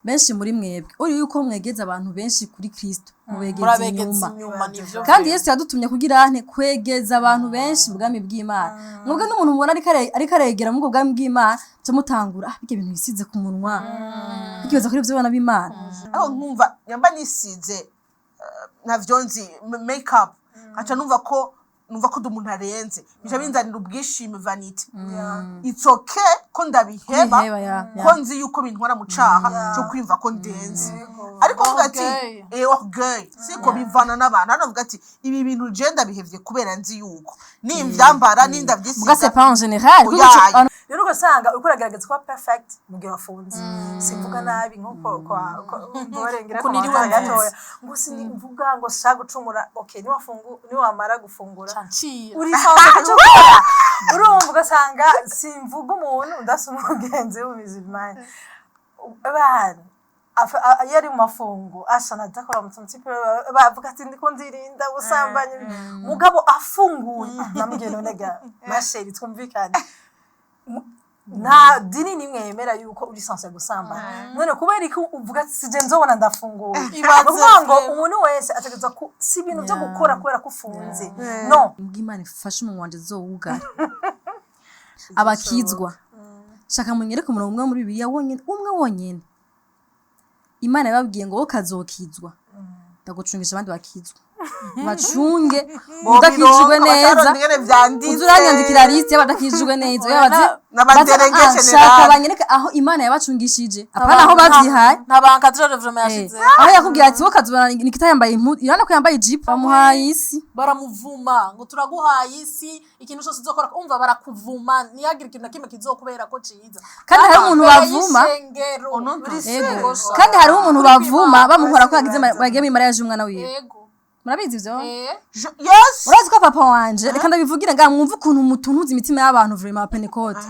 Benshi muri mwebwe, uri yuko mwegeza abantu benshi kuri Kristo, mubegeza Murabegeza inyuma. inyuma, nivyo. Kandi Yesu yadutumye kugira ante? Kwegeza abantu benshi ubwami bw'Imana. Mwebwe n'umuntu mubona ariko aregera muri ubwo bwami bw'Imana, muca mutangura: "Ah, birya bintu bisize ku munwa, bikibaza kuri ibyo bana b'Imana." Aho nkumva nyamba nisize ntavyo nzi, make up, nkaca numva ko ndi umuntu arenze, bica binzanira ubwishime, vanité. It's okay ko ndabiheba, Kubiheba, ya. ko nzi yuko bintwara mu caha cyo kwiyumva ko ndenze, ariko mvuga ati Orgueil. Orgueil siko bivana n'abantu. Hano avuga ati: "Ibi bintu je ndabihevye kubera nzi yuko nimvyambara Muga nindavyisiga." c'est pas en général kuko Oya. Rero ugasanga uriko uragerageza kuba perfect mu gihe wafunze. Simvuga nabi nkuko kwa Uko niriwe mvuze. gatoya ngo sinimvuga ngo shaka gucumura. Okay, niwafungu, niwamara gufungura Cancira. urisanzwe kucumura. Urumva, ugasanga simvuga umuntu ndasa umugenzi w'umuzimani abantu iyo ari mu mafungo asha nadakora mu tuntu, bavuga ati: "Ndiko ndirinda ubusambanyi." Mugabo afunguye, namubwiye: "None ga ma chérie, twumvikane, nta dini nimwe yemera yuko uri censé gusambana. None kubera ko uvuga ati sije nzobona ndafunguye?" Ibaze. Ni ukuvuga ngo Vraiment. umuntu wese ategerezwa ku si ibintu byo gukora kubera ko ufunze, no. Mbw'Imana ifashe umunwa wanje zowugara abakizwa. Shaka munyereke umurongo umwe muri Bibiliya wonyene, umwe wonyene, Imana yababwiye ngo wowe kazokizwa, ndagucungisha abandi bakizwa, bacunge udakijijwe neza. Ingene vyanditse. Uza uranyandikira liste y'abadakijijwe neza. N'abaderenge Shaka général. banyereke aho Imana yabacungishije, apana aho bavyihaye. Nta banka vraiment yashize. Aho yakubwira ati wowe kazobona Nikita yambaye impuzu, urabona ko yambaye ijipo, bamuhaye isi. Baramuvuma ngo: "Turaguhaye isi, ikintu cyose uzokora." Umva, barakuvuma, ntiyagire ikintu na kimwe kizokubera ko ciza. Kandi hari umuntu Imbere bavuma. y'ishengero. Ego. Kandi hariho umuntu bavuma bamuhora ko yagize bagiye muri mariage y'umwana wiwe. Murabizi ivyo? Eh. Yes. Urazi ko papa wanje, reka ndabivugire ngaha mwumve ukuntu mutuntuza imitima y'abantu, vraiment, Pentecote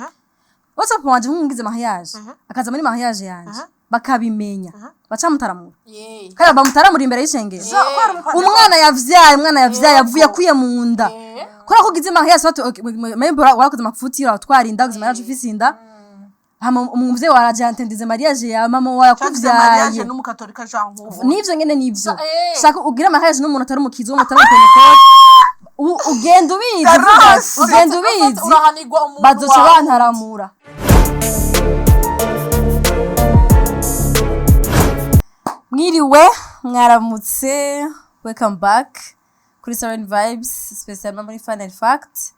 bose. Papa wanje nk'umugize mariage, akaza muri mariage yanje, bakabimenya, bacamutaramura. Kandi bamutaramura imbere y'ishengero. Umwana yavyaye, umwana yavyaye avuye akuye mu nda. Kubera ko ugize mariage, watu maybe warakoze amafuti, uratwara inda, ugize mariage ufise inda, hama umuvyeyi waraje antendize mariage ya mama wawe Cyagize mariage yakuvyaye. N'umukatolika Jean nk'ubu. Nivyo nyene, nivyo. Shaka ugire mariage n'umuntu atari umukizi, w'umuntu atari umupentekote, ugenda ubizi, Garasi. ugenda ubizi. Urahanirwa umuntu Bazoca wawe. bantaramura. Mwiriwe, mwaramutse, welcome back kuri Seven Vibes, spécialement muri Fun and Fact.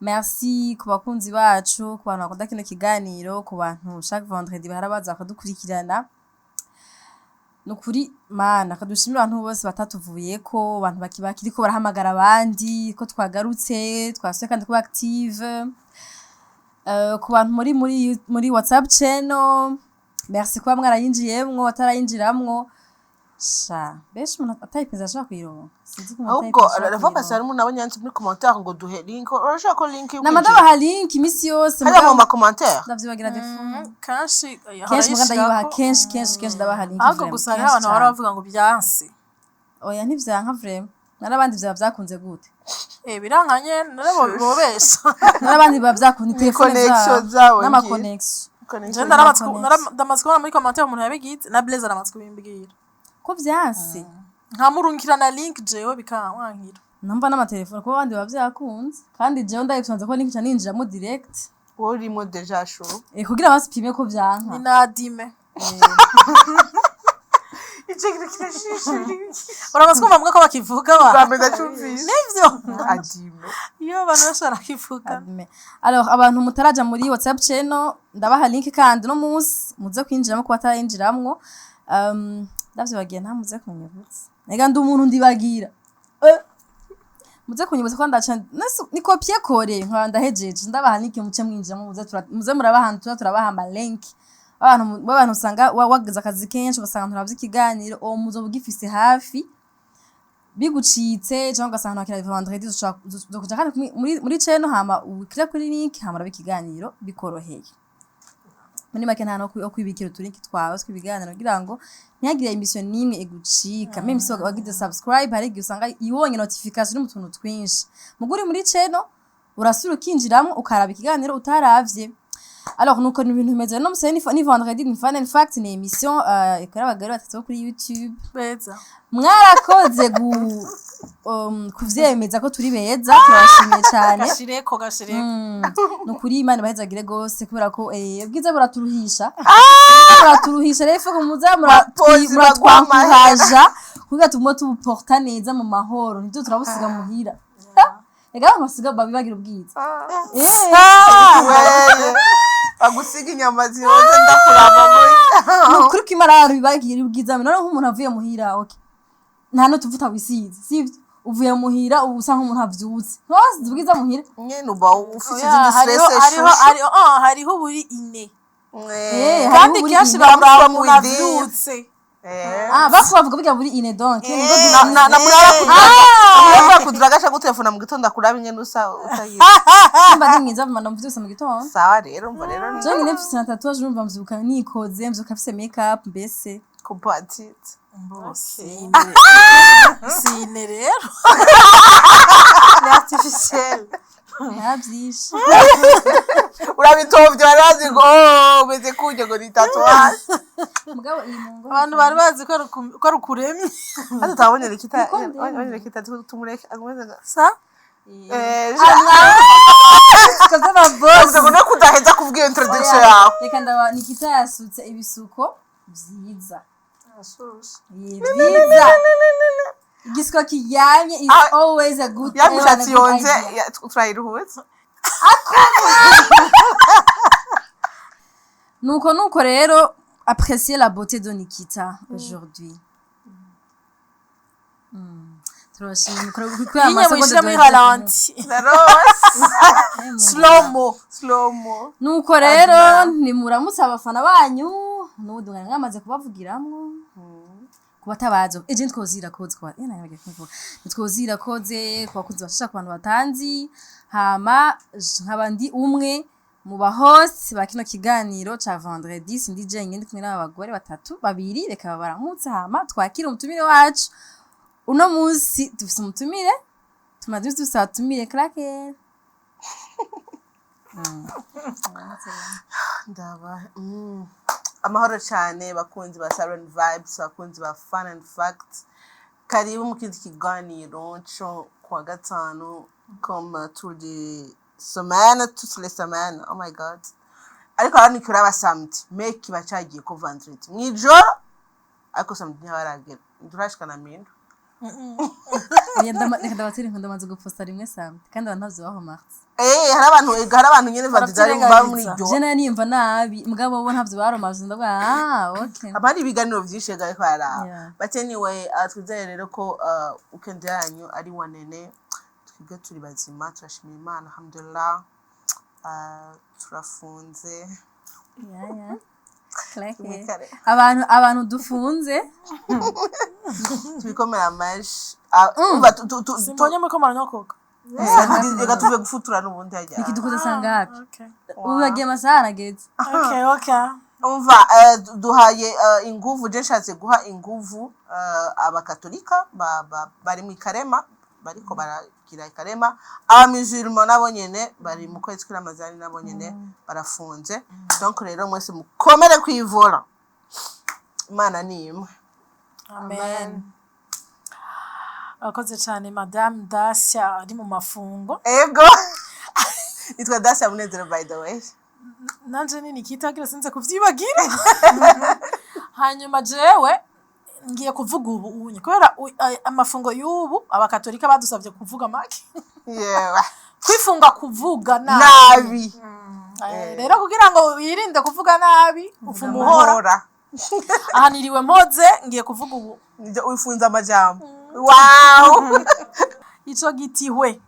Merci ku bakunzi bacu, ku bantu bakunda kino kiganiro, ku bantu chaque vendredi bahora baza bakadukurikirana. Ni ukuri Mana kadushimira abantu bose batatuvuyeko, abantu bakiriko barahamagara abandi ko twagarutse, twasuye kandi kuba active. Ku bantu muri WhatsApp channel, merci kuba mwarayinjiyemwo. Batarayinjiramwo sha, benshi umuntu atayipinze ashobora kuyironka, sinzi ko umuntu Ahubwo atayipinze ashobora la fois passée kuyironka. Harimo nabo nyanditse muri commentaire ngo duhe link. Urashaka ko link yo Nama ndabaha link imisi yose. Hariya mu ma commentaire. Ndavyibagira defu. Kenshi. Kenshi muga ndayibaha, kenshi, kenshi, kenshi ndabaha link. Ahubwo Vraiment, gusa hariho kenshi abantu bahora cane. bavuga ngo byanse. Oya, ntivyanka vraiment. Narabandi vyaba vyakunze gute? Eh, birankanye nabo bobesha. Narabandi biba vyakunze telefone Connection zabo zabo. n'ama connection. Je ndamaze kubona muri commentaire umuntu yabigize, na Blaise aramaze kubimbwira. Ko vyanse? Nkamurungikira na link jewe bikanwankira. Numva n'amatelefone kuba abandi biba vyakunze, kandi jewe ndayifunze ko link ca ninjiramo direct. Wowe urimo déjà chou. Kugira basipime ko vyanka. Ni nadime. Icyo kintu kirashishiriye. Uramaze kumva mbwa ko bakivuga ba? Bwa mbere ndacyumvise. Nivyo. Adime. Iyo abantu benshi barakivuga. Adime. Alors, abantu mutaraja muri WhatsApp channel, ndabaha link kandi no munsi muze kwinjiramo kuba atarayinjiramwo. Ndavyibagiye, nta muze kunyibutsa. Ega ndi umuntu ndibagira. Muze kunyibutsa ko ndaca ni copier coller nkaba ndahejeje. Ndabaha link muce mwinjiramo, muze murabaha, tuza turabaha ama link. Abantu usanga wagize akazi kenshi, ugasanga nturavye ikiganiro, uwo muzoba ugifise hafi bigucitse, cyangwa ugasanga ntakira vendredi, uzokuja kandi muri channel, hama ukire kuri link, hama urabe ikiganiro bikoroheye. Muri make, nta no kwibikira utulinki twawe tw'ibiganiro kugira ngo ntihagire émission n'imwe igucika, même si wagize subscribe, hari igihe usanga ibonye notification iri mu tuntu twinshi. Muguri muri channel, urasubira ukinjiramo ukaraba ikiganiro utaravye. Alors nuko ni ibintu bimeze no musene, ni vendredi, ni Fun and Fact, ni émission ikora abagore batatu bo kuri YouTube. Beza. Mwarakoze kuvyemeza ko turi beza, turabashimiye cyane. Gashireko, gashireko. Ni ukuri, Imana ibahezagire gose, kubera ko ubwiza buraturuhisha. Ubwiza buraturuhisha rero, ifuko muza Bapozi bagwa muratwankuhaja kugira tugume tubuporta neza mu mahoro, nivyo turabusiga muhira. Ega abantu basiga babibagira ubwiza. Weye bagusiga inyama zihoze, ndakuraba muri Ni ukuri ko Imana abantu bibagira ubwiza. None nk'umuntu avuye muhira, okay, nta n'utuvuta wisize, sivyo? Uvuye muhira uba usa nk'umuntu avyutse, ntiwasize ubwiza muhira. Nyene uba ufite Oya, izindi hariho stress. hariho hariho oh, hariho buri ine. Hariho Kandi buri kenshi ine. baraba From umuntu within. avyutse. Ah, bakubavuga burya buri ine, donc nibwo Na muraba kudura gacha gutelefona mu gitondo, akuraba ingene usa utayizi. Nimba ndi mwiza vuma mvyutse mu gitondo. Sawa rero, mva rero. Je nyine mfise na tatouage, urumva mvyuka nikoze, mvyuka mfise make up mbese. Kupatite. Sine rero. Ni artificiel. Ntavyishe. Urabitovye, bari bazi ngo oh, umeze kurya ngo ni tatouage. Mugabo iyi mu ngo Abantu bari bazi ko ari ukuremye. Hata tabonye Nikita. Niko ndemye. Wabonye Nikita, tumureke agomeze Sa eh Koze ba boss. ngo no kudaheza kuvuga iyo introduction yawe. Reka ndaba Nikita yasutse ibisuko vyiza. Vyiza. Igisuko kiryamye is Ah, always a good ya mishatsi a good yonze idea. turayiruhutse. Nuko rero, apprécier la beauté de Nikita aujourd'hui. Turabashimye kuri aya Inye masegonda muyishire muri duhejeje. ralenti. Narose. Slow mo. Slow mo. Nuko rero nimuramutse abafana banyu, n'ubundi mwari mwamaze kubavugiramwo kubatabazo eje ntitwozira koze kuba nabagiye kuvuga ntitwozira koze ku bakunzi bashasha, ku bantu batanzi. Hama nkaba ndi umwe mu ba host ba kino kiganiro ca vendredi. Sindi jenyine, ndi kumwe n'aba bagore batatu, babiri reka baramutse, hama twakire umutumire wacu. Uno munsi dufise umutumire, tumaze imisi dufise abatumire. Claque. Ndaba amahoro cyane, bakunzi ba Siren Vibes, bakunzi ba Fun and Facts, karibu mu kindi kiganiro cyo kuwa gatanu, comme tous les semaines, toutes les semaines, oh my God. Ariko hano kiraba samedi, mais kiba cagiye ko vendredi mwijoro, ariko samedi ntibaragera, nturashika na mindo. Oya, reka ndabatera inkuru, ndamaze guposta rimwe samedi kandi abantu ntavyo baho mardi. Eh, hari abantu nyene vendredi bari baba muri iryo. Je nayo niyumva nabi, mugabo bo ntavyo baromaje, ndavuga ah okay. Haba hari ibiganiro vyinshi ariko bararaba. But anyway, twizere rero ko weekend yanyu ari wanene. Twebwe turi bazima, turashimira Imana, alhamdulillah. Turafunze. Yeah. Claque. Tumwikare. Abantu dufunze. Tubikomera amashi. Umva, Simbonye muriko muranyokoka. Reka tuve gufutura n'ubundi hajya. Nikidukoze sangapi? Okay. Ubu bagiye, amasaha arageze. Okay. Umva, duhaye inguvu, je nshatse guha inguvu abakatolika bari mu ikarema, bariko baragira ikarema, abamusulman nabo nyene bari mu kwezi kw'iramazani, nabo nyene barafunze. Donc rero mwese mukomere kwivura, Imana ni imwe. Amen. Urakoze cyane, Madame Dacia ari mu mafungo. Ego, nitwa Dacia Munezero, by the way. Nanje ni Nikita, gira sinze kuvyibagira. Hanyuma jewe ngiye kuvuga ubu unye kubera amafungo y'ubu abakatolika badusabye kuvuga make. Yewe. Kwifunga kuvuga nabi. Nabi. Rero kugira ngo wirinde kuvuga nabi, ufuma uhora. Uhora. Aha niriwe mpoze, ngiye kuvuga ubu. Nivyo, wifunze amajambo, wow. Ico gitihwe.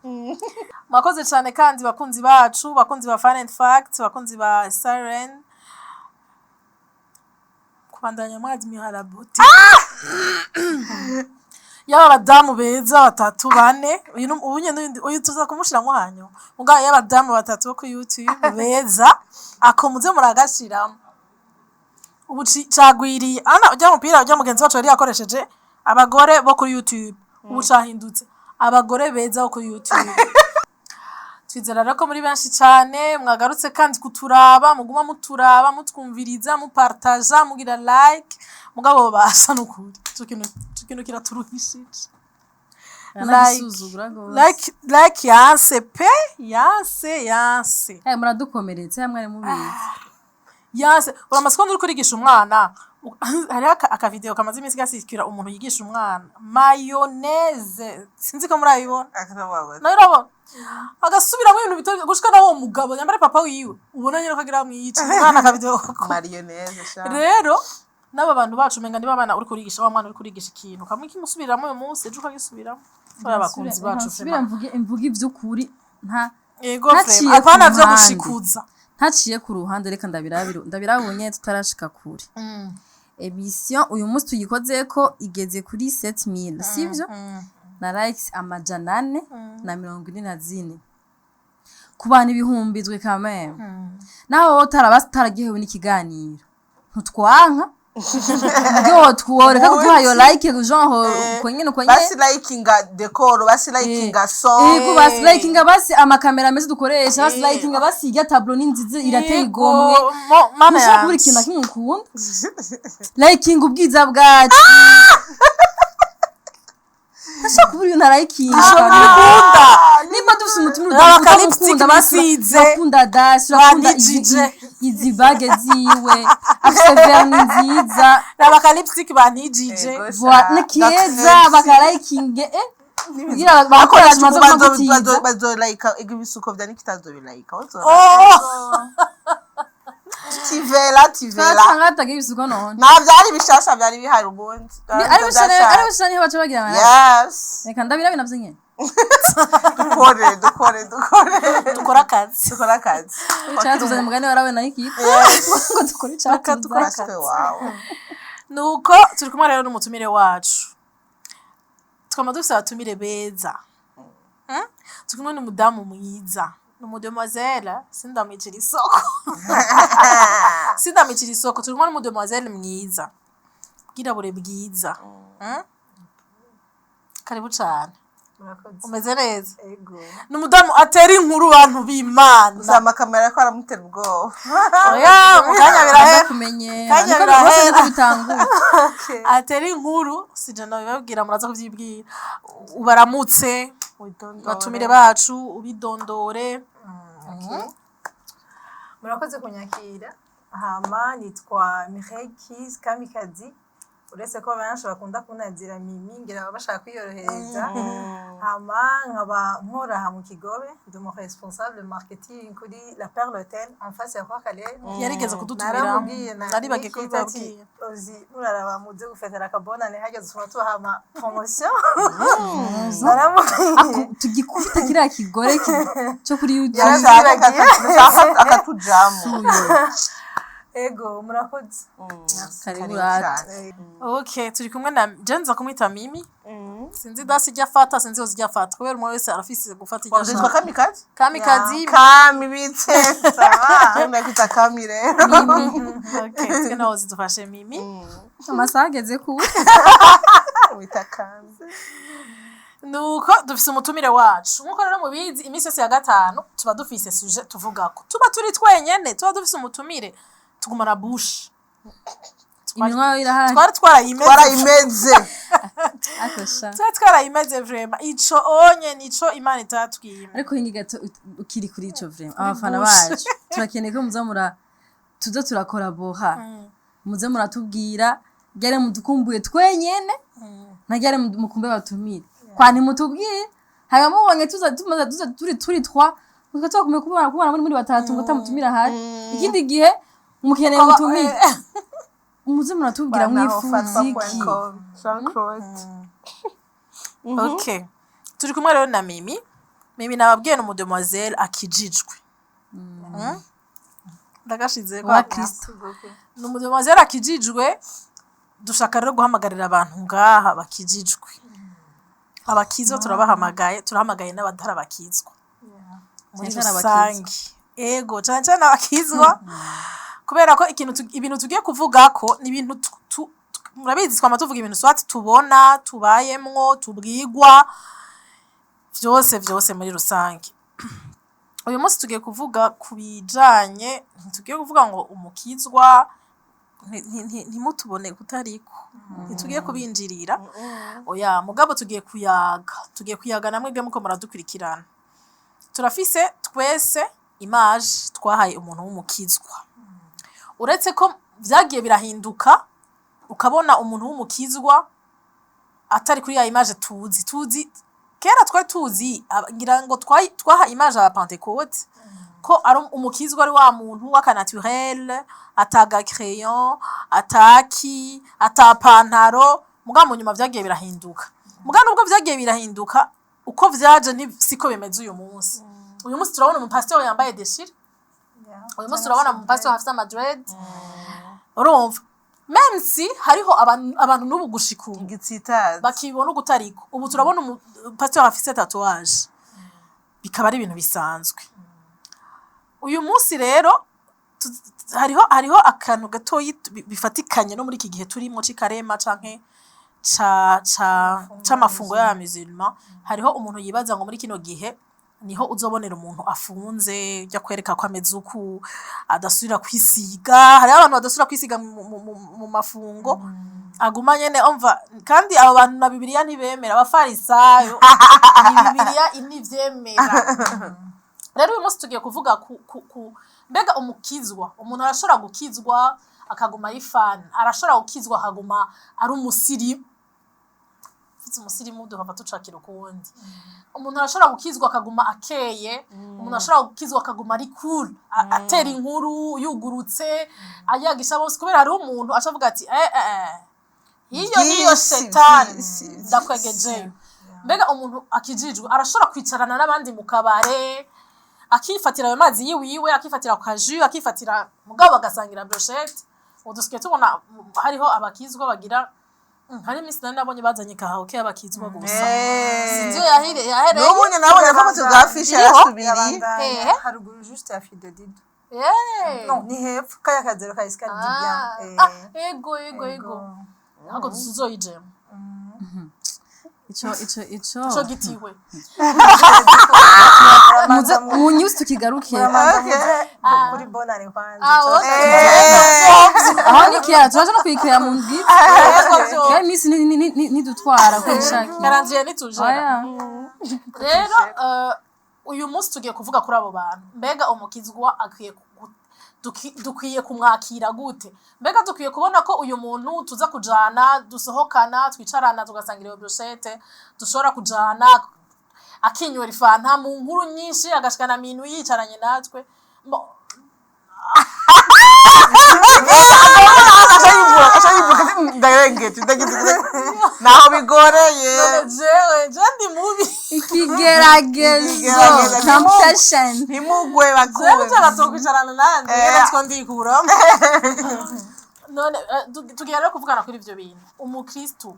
Mwakoze cyane kandi, bakunzi bacu, bakunzi ba Fun and Fact, bakunzi ba Siren, kubandanya mwadimira beauté yaba abadamu beza batatu, bane. Uyu ubu nyene uyu tuza kumushiramwo hanyuma, mugabo y'abadamu batatu bo kuri YouTube beza, ako muze muragashiramo. Ubu cagwiriye ana ujya mupira ujya mugenzi wacu yari yakoresheje abagore bo kuri YouTube, ubu cahindutse abagore beza bo kuri YouTube. Twizera rero ko muri benshi cyane mwagarutse kandi kuturaba, muguma muturaba, mutwumviriza, mupartaja, mugira like. Mugabo basha nukuri ico kintu kiraturuhishije. Aranadusuzugura gose. Like yanse pe, yanse, yanse. Eh, muradukomeretse mwari mubizi. Yanse. Uramaze kubona uriko urigisha umwana, hariho akavideo kamaze iminsi gasikira, umuntu yigisha umwana mayonnaise, sinzi ko murabibona. Nawe urabona agasubiramo ibintu bito gushika naho uwo mugabo nyambare papa wiwe ubona nyine ko agira mwica umwana, akavideo. Mayonnaise sha. Rero n'aba bantu bacu umenga niba abana uri kurigisha, wa mwana uri kurigisha ikintu kamwe kimusubiriramo uyu munsi, ejo ukagisubiramo. Bariya abakunzi bacu. Nsubira mvuge ivy'ukuri nta Ego. Ntaciye Vraiment, apana ku vyo ruhande. gushikuza. Ntaciye ku ruhande, reka ndabirabire, ndabirabonye tutarashika kure. Émission uyu munsi tuyikozeko igeze kuri 7000, sivyo? Na likes 444 ku bantu 7000 kameme. Naho wowe utaraba utaragihewe n'ikiganiro, ntutwanka ubwo tworeka kuduha iyo like, genre uko nyene, uko nyene. Basi likinga décor, basi likinga song. Ego, basi likinga, basi amakamera meza dukoresha, basi likinga, basi irya tableau ni nziza, irateye igomwe. Mana ntushobora kubura yanje. ikintu na kimwe ukunda. Likinga ubwiza bwacu, ntashobora kubura ibintu arayikinga. Ukunda. Nimba dufise umutumire Raba ka utamukunda, lipstick basi nisize. urakunda dasi, urakunda Banijije. izi bague ziwe, afise vernis nziza. Raba ka lipstick banijije. Ego. Ni keza, bakarayikinge kugira bakora tumaze kumagutiza. Bazolayika ibisuko vya Nikita, azobilayika. Oh. Tivela, tivela. Twatanga hatagira ibisuko none. Nta vyari bishasha, vyari bihari ubundi. Ari bishana, ari bishana, niho baca bagira amara. Yes. Reka ndabirabe navyo nyene. Dukore, dukore, dukore. Dukora akazi. Dukore akazi. Icatuzanye mugani warawe na Nikita ngo dukore icatuzanye. Dukore. Natwe wawe. Nuko turi kumwe rero n'umutumire wacu, twama dufise abatumire beza. Turi kumwe n'umudamu mwiza, ni umudemoiselle, sindamwicira isoko, sindamwicira isoko. Turi kumwe n'umudemoiselle mwiza, bwirabure bwiza. Karibu cane. Murakoze. Umeze neza? Ego. Ni umudamu atera inkuru, bantu b'Imana. Gusa amakamera ko aramutera ubwoba. Oya, mu kanya birahera. Kumenyera. Kanya niko bose, birahera. niko bitangura. Atera inkuru, sije nabibabwira, muraza kuvyibwira. Ubaramutse batumire bacu, ubidondore. Murakoze kunyakira. Hama nitwa Mireille Kiz Kamikazi, uretse ko benshi bakunda kunazira Mimi, ngira baba bashaka kwiyorohereza. Hama nkaba nkora aha mu Kigobe, ndi umu responsable marketing kuri La Perle Hotel, en face ya Kwa Kalel. Yarigeze kudutumira. Naramubwiye na Naribagiye Nikita ati kubibabwira. Ozi muraraba muze gufetera akabonane hageze utuma tubaha ama promotion, naramubwiye. Tugikubita kiriya kigore cyo kuri YouTube. Ndashaka akatujamo. Ego, murakoze. Karibu rata. Okay, turi kumwe na jenza kumwita Mimi, sinzi dasi ijya afata, sinzi yose ijya afata, kubera umwe wese arafise gufata ijya Witwa ashaka. Kamikazi. Kamikazi. Kami bitse, ndakwita Kami rero. Okay, twe nawe zidufashe Mimi. Amasaha ageze ku Wita Kami. Nuko dufise umutumire wacu. Nkuko rero mubizi, iminsi yose ya gatanu tuba dufise sujet tuvugako, tuba turi twenyene, tuba dufise umutumire, tugumana bushe. Iminwa yo irahari. Twari twarayimeze. Twarayimeze. Akosha. Twari twarayimeze vraiment, ico onye nico Imana itatwima. Ariko hingi gato, ukiri kuri ico, vraiment abafana bushe. bacu turakeneye ko muza mura tuza turakoraboha, muze muratubwira ryari mudukumbuye twenyene na ryari mukumbuye batumire, kwa ntimutubwire, hanyuma mubonye tuza tumaze tuza turi twa muka tubakumbuye kubana muri batatu ngo tamutumira ahari. Ikindi gihe mukeneye mutumire, muze muratubwira mwifuza iki. Jean Claude. Okay, turi kumwe rero na Mimi. Mimi nababwiye ni umudemoiselle akijijwe. Ndagashize. Wa Kristo. Ni umudemoiselle akijijwe. Dushaka rero guhamagarira abantu ngaha bakijijwe, abakizwa turabahamagaye, turahamagaye n'abatari abakizwa muri Cyane cyane abakizwa. rusange. Ego, cyane cyane abakizwa, kubera ko ikintu ibintu tugiye kuvuga ko ni ibintu murabizi, twama tuvuga ibintu swati tubona, tubayemwo, tubwigwa, vyose vyose muri rusange. Uyu munsi tugiye kuvuga ku bijanye, ntitugiye kuvuga ngo umukizwa, ntimutubone kutariko, ntitugiye kubinjirira, oya. Mugabo tugiye kuyaga namwe bwe muko muradukurikirana. Turafise twese image twahaye umuntu w'umukizwa, uretse ko vyagiye birahinduka, ukabona umuntu w'umukizwa atari kuri ya image tuzi kera. Twari tuzi ngira ngo twaha image aba Pentecôte ko ari umukizwa, ari wa muntu w'aka naturel, ataga crayon, ataki, ata pantaro. Mugabo mu nyuma vyagiye birahinduka. Mugabo nubwo vyagiye birahinduka, uko vyaje siko bimeze uyu munsi. Uyu munsi turabona umupasiteri yambaye déchiré, uyu munsi turabona umupasiteri afite ama dread. Urumva, même si hariho abantu n'ubu gushika ubu Igitsitazi. bakibona ugutariko. Ubu turabona umupasiteri afise tatouage, bikaba ari ibintu bisanzwe. Uyu munsi rero hariho akantu gatoyi bifatikanye no muri iki gihe turimo c'ikarema canke ca ca c'amafungo y'aba musulman. Hariho umuntu yibaza ngo muri kino gihe niho uzobonera umuntu afunze, ujya kwereka ko ameze uku, adasubira kwisiga. Hariho abantu badasubira kwisiga mu mafungo, aguma nyene. Umva, kandi abo bantu na Bibiliya ntibemera, abafarisayo ni Bibiliya ntivyemera. Rero uyu munsi tugiye kuvuga ku mbega umukizwa, umuntu arashobora gukizwa akaguma ari fun, arashobora gukizwa akaguma ari umusirimu. Mvuze umusirimu duhava tucakira ukundi. Umuntu arashobora gukizwa akaguma akeye, umuntu arashobora gukizwa akaguma ari cool, atera inkuru, yugurutse, ayagisha bose, kubera hariho umuntu aca avuga ati: "Eh eh eh, iyo niyo Vyinshi, shetani vyinshi, ndakwegejeyo." Mbega umuntu akijijwe arashobora kwicarana n'abandi mu kabare, akifatira ayo mazi yiwiwe, akifatira ku kaju, akifatira, mugabo bagasangira brochette? Ubu dusigaye tubona hariho abakizwa bagira hari iminsi nari nabonye bazanye karaoke y'abakizwa gusa. Sinzi iyo yahereye. N'ubu nyine nabonye ko amaze bwa affiche yarasubiriye. Hehe. Haruguru juste ya Fidodido. Eh. Non, ni hepfo kaya kazero ka Escale du Bien. Ah, ah, ego, ntabwo tuzoyijemo. Ico Ico gitiwe. Muze mu news tukigaruke. Muramanza Okay. muze Ah. kuri bonane kwanza. Ah, Ico- okay. Aho ni kera turaje no kuyikira mu ndwi. Ego, vyo. Kandi iminsi nidutwara ko ishakiye. Karangiye nitujera. Oya. Rero uyu munsi tugiye kuvuga kuri abo bantu. Mbega umukizwa akwiye dukwiye kumwakira gute? Mbega dukwiye kubona ko uyu muntu tuza kujana, dusohokana, twicarana, tugasangira iyo brochette, dushobora kujana akinywera ifanta mu nkuru nyinshi, agashikana minu yicaranye natwe? Aca yivuga ndarengeje, ndagize naho bigoreye. None jewe ndi mubi? Ikigeragezo. Ikigeragezo. Temptation. Ntimugwe Jewe bakuwe. nshaka kwicarana nande rero two ndikuramo. None tugiye rero kuvugana kuri ivyo bintu. Umukristu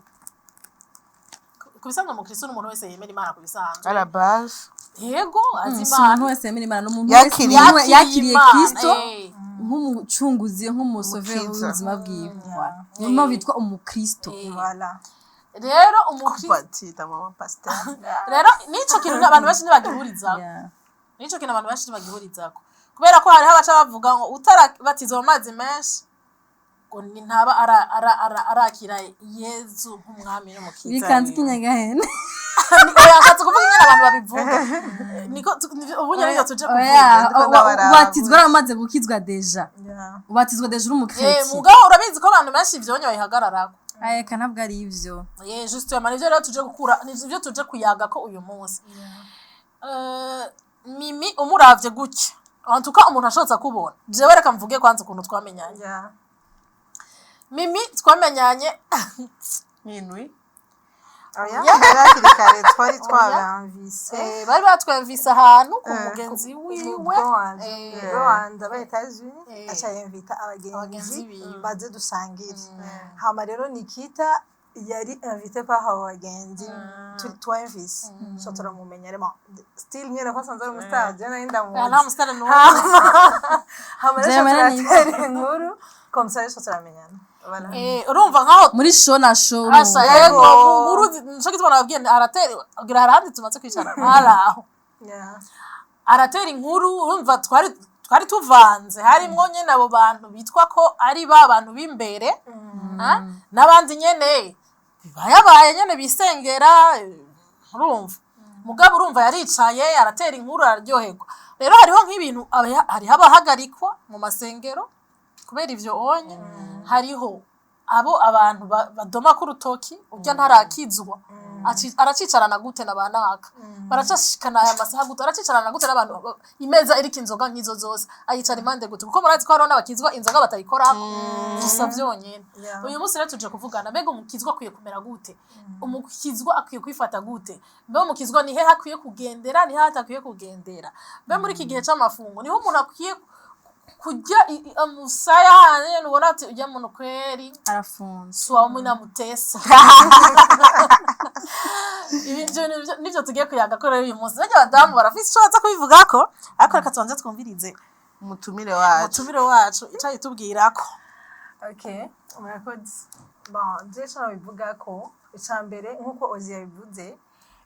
ku bisanzwe, umukristu ni umuntu wese yemera Imana ku bisanzwe. À la base. Yego, azi Si umuntu Imana. wese yemera Imana, n'umuntu wese Yakiriye. yakiriye Imana, Kristo nk'umucunguzi, nk'umusoveri Umukiza. w'ubuzima bwiwe. Voilà. Niyo mpamvu yitwa umukristo. Voilà. Rero umukristo Kubatita mama pasteur. Rero nico kintu abantu benshi ntibagihurizako. Nico kintu abantu benshi ntibagihurizako, kubera ko hariho abaca bavuga ngo utarabatizwa mu mazi menshi ngo ni ntaba arakira Yezu nk'umwami n'umukiza. Bikanze ikinyagahene. Oya, nshatse kuvuga ingene abantu babivuga. Niko ubu nyene nivyo tuje kuvuga. Oya, Ndiko ndabaraba. ubatizwa waramaze gukizwa déjà. Yeah. Ubatizwa déjà uri umukristo. Mugabo urabizi ko abantu benshi ivyonye babihagararako. Eka, ntabwo ari ivyo. Justement, nivyo rero tuje gukura, nivyo tuje kuyaga ko uyu munsi. Mimi, umuravye gutya, en tout cas umuntu ashobotse akubona, jewe reka mvuge kwanza ukuntu twamenyanye. Mimi twamenyanye Minwi. Oya, yari hakiri kare twari twabamvise. Bari batwemvise ahantu ku mugenzi wiwe. Ubwo wanje, ubwo wanje aba Etats-Unis, aca yemvita abagenzi abagenzi biwe. Baze dusangire. Hama rero Nikita yari invité par abo bagenzi twemvise, so turamumenya. Rero still nyene ko asanzwe ari umustar, je nari Ah, nta ndamuzi. musitari n'umwe. Hama rero Vyemera ni- turatera inkuru comme ça, rero turamenyana. Voilà. Urumva nkaho Muri show na show. Asha, urumva. yego, mu nkuru nico gituma nababwiye nti aratera, agira hari ahandi tumaze kwicara hari aho. Aratera inkuru. Urumva twari tuvanze, harimwo nyene abo bantu bitwa ko ari ba bantu b'imbere, ah, n'abandi nyene bibayabaye nyene bisengera, urumva. Mugabo urumva yaricaye aratera inkuru, araryoherwa. Rero hariho nk'ibintu hariho abahagarikwa mu masengero kubera ivyo onye, hariho abo abantu badoma ku rutoki: urya ntarakizwa, aracicarana gute na banaka, baracashikana aya masaha gute, aracicarana gute n'abantu imeza iriko inzoga nk'izo zose, ayicara impande gute? Kuko murazi ko hariho n'abakizwa inzoga batayikorako gusa vyonyene. Uyu munsi rero tuje kuvugana: mbega umukizwa akwiye kumera gute? Umukizwa akwiye kwifata gute? Mbe umukizwa ni hehe akwiye kugendera, ni hehe atakwiye kugendera? Mbe muri iki gihe c'amafungo niho umuntu akwiye kurya umusaya hanyene ubona ati urya muntu kweri arafunze? Suwa namutesa. Ibi byo nivyo tugiye kuyaga ko rero uyu munsi. Burya abadamu barafise ico baza kubivugako, ariko reka tubanze twumvirize umutumire wacu. Umutumire wacu ico yitubwirako. Okay, murakoze. Bon, je ico nobivuga ko ica mbere, nk'uko Ozi yabivuze,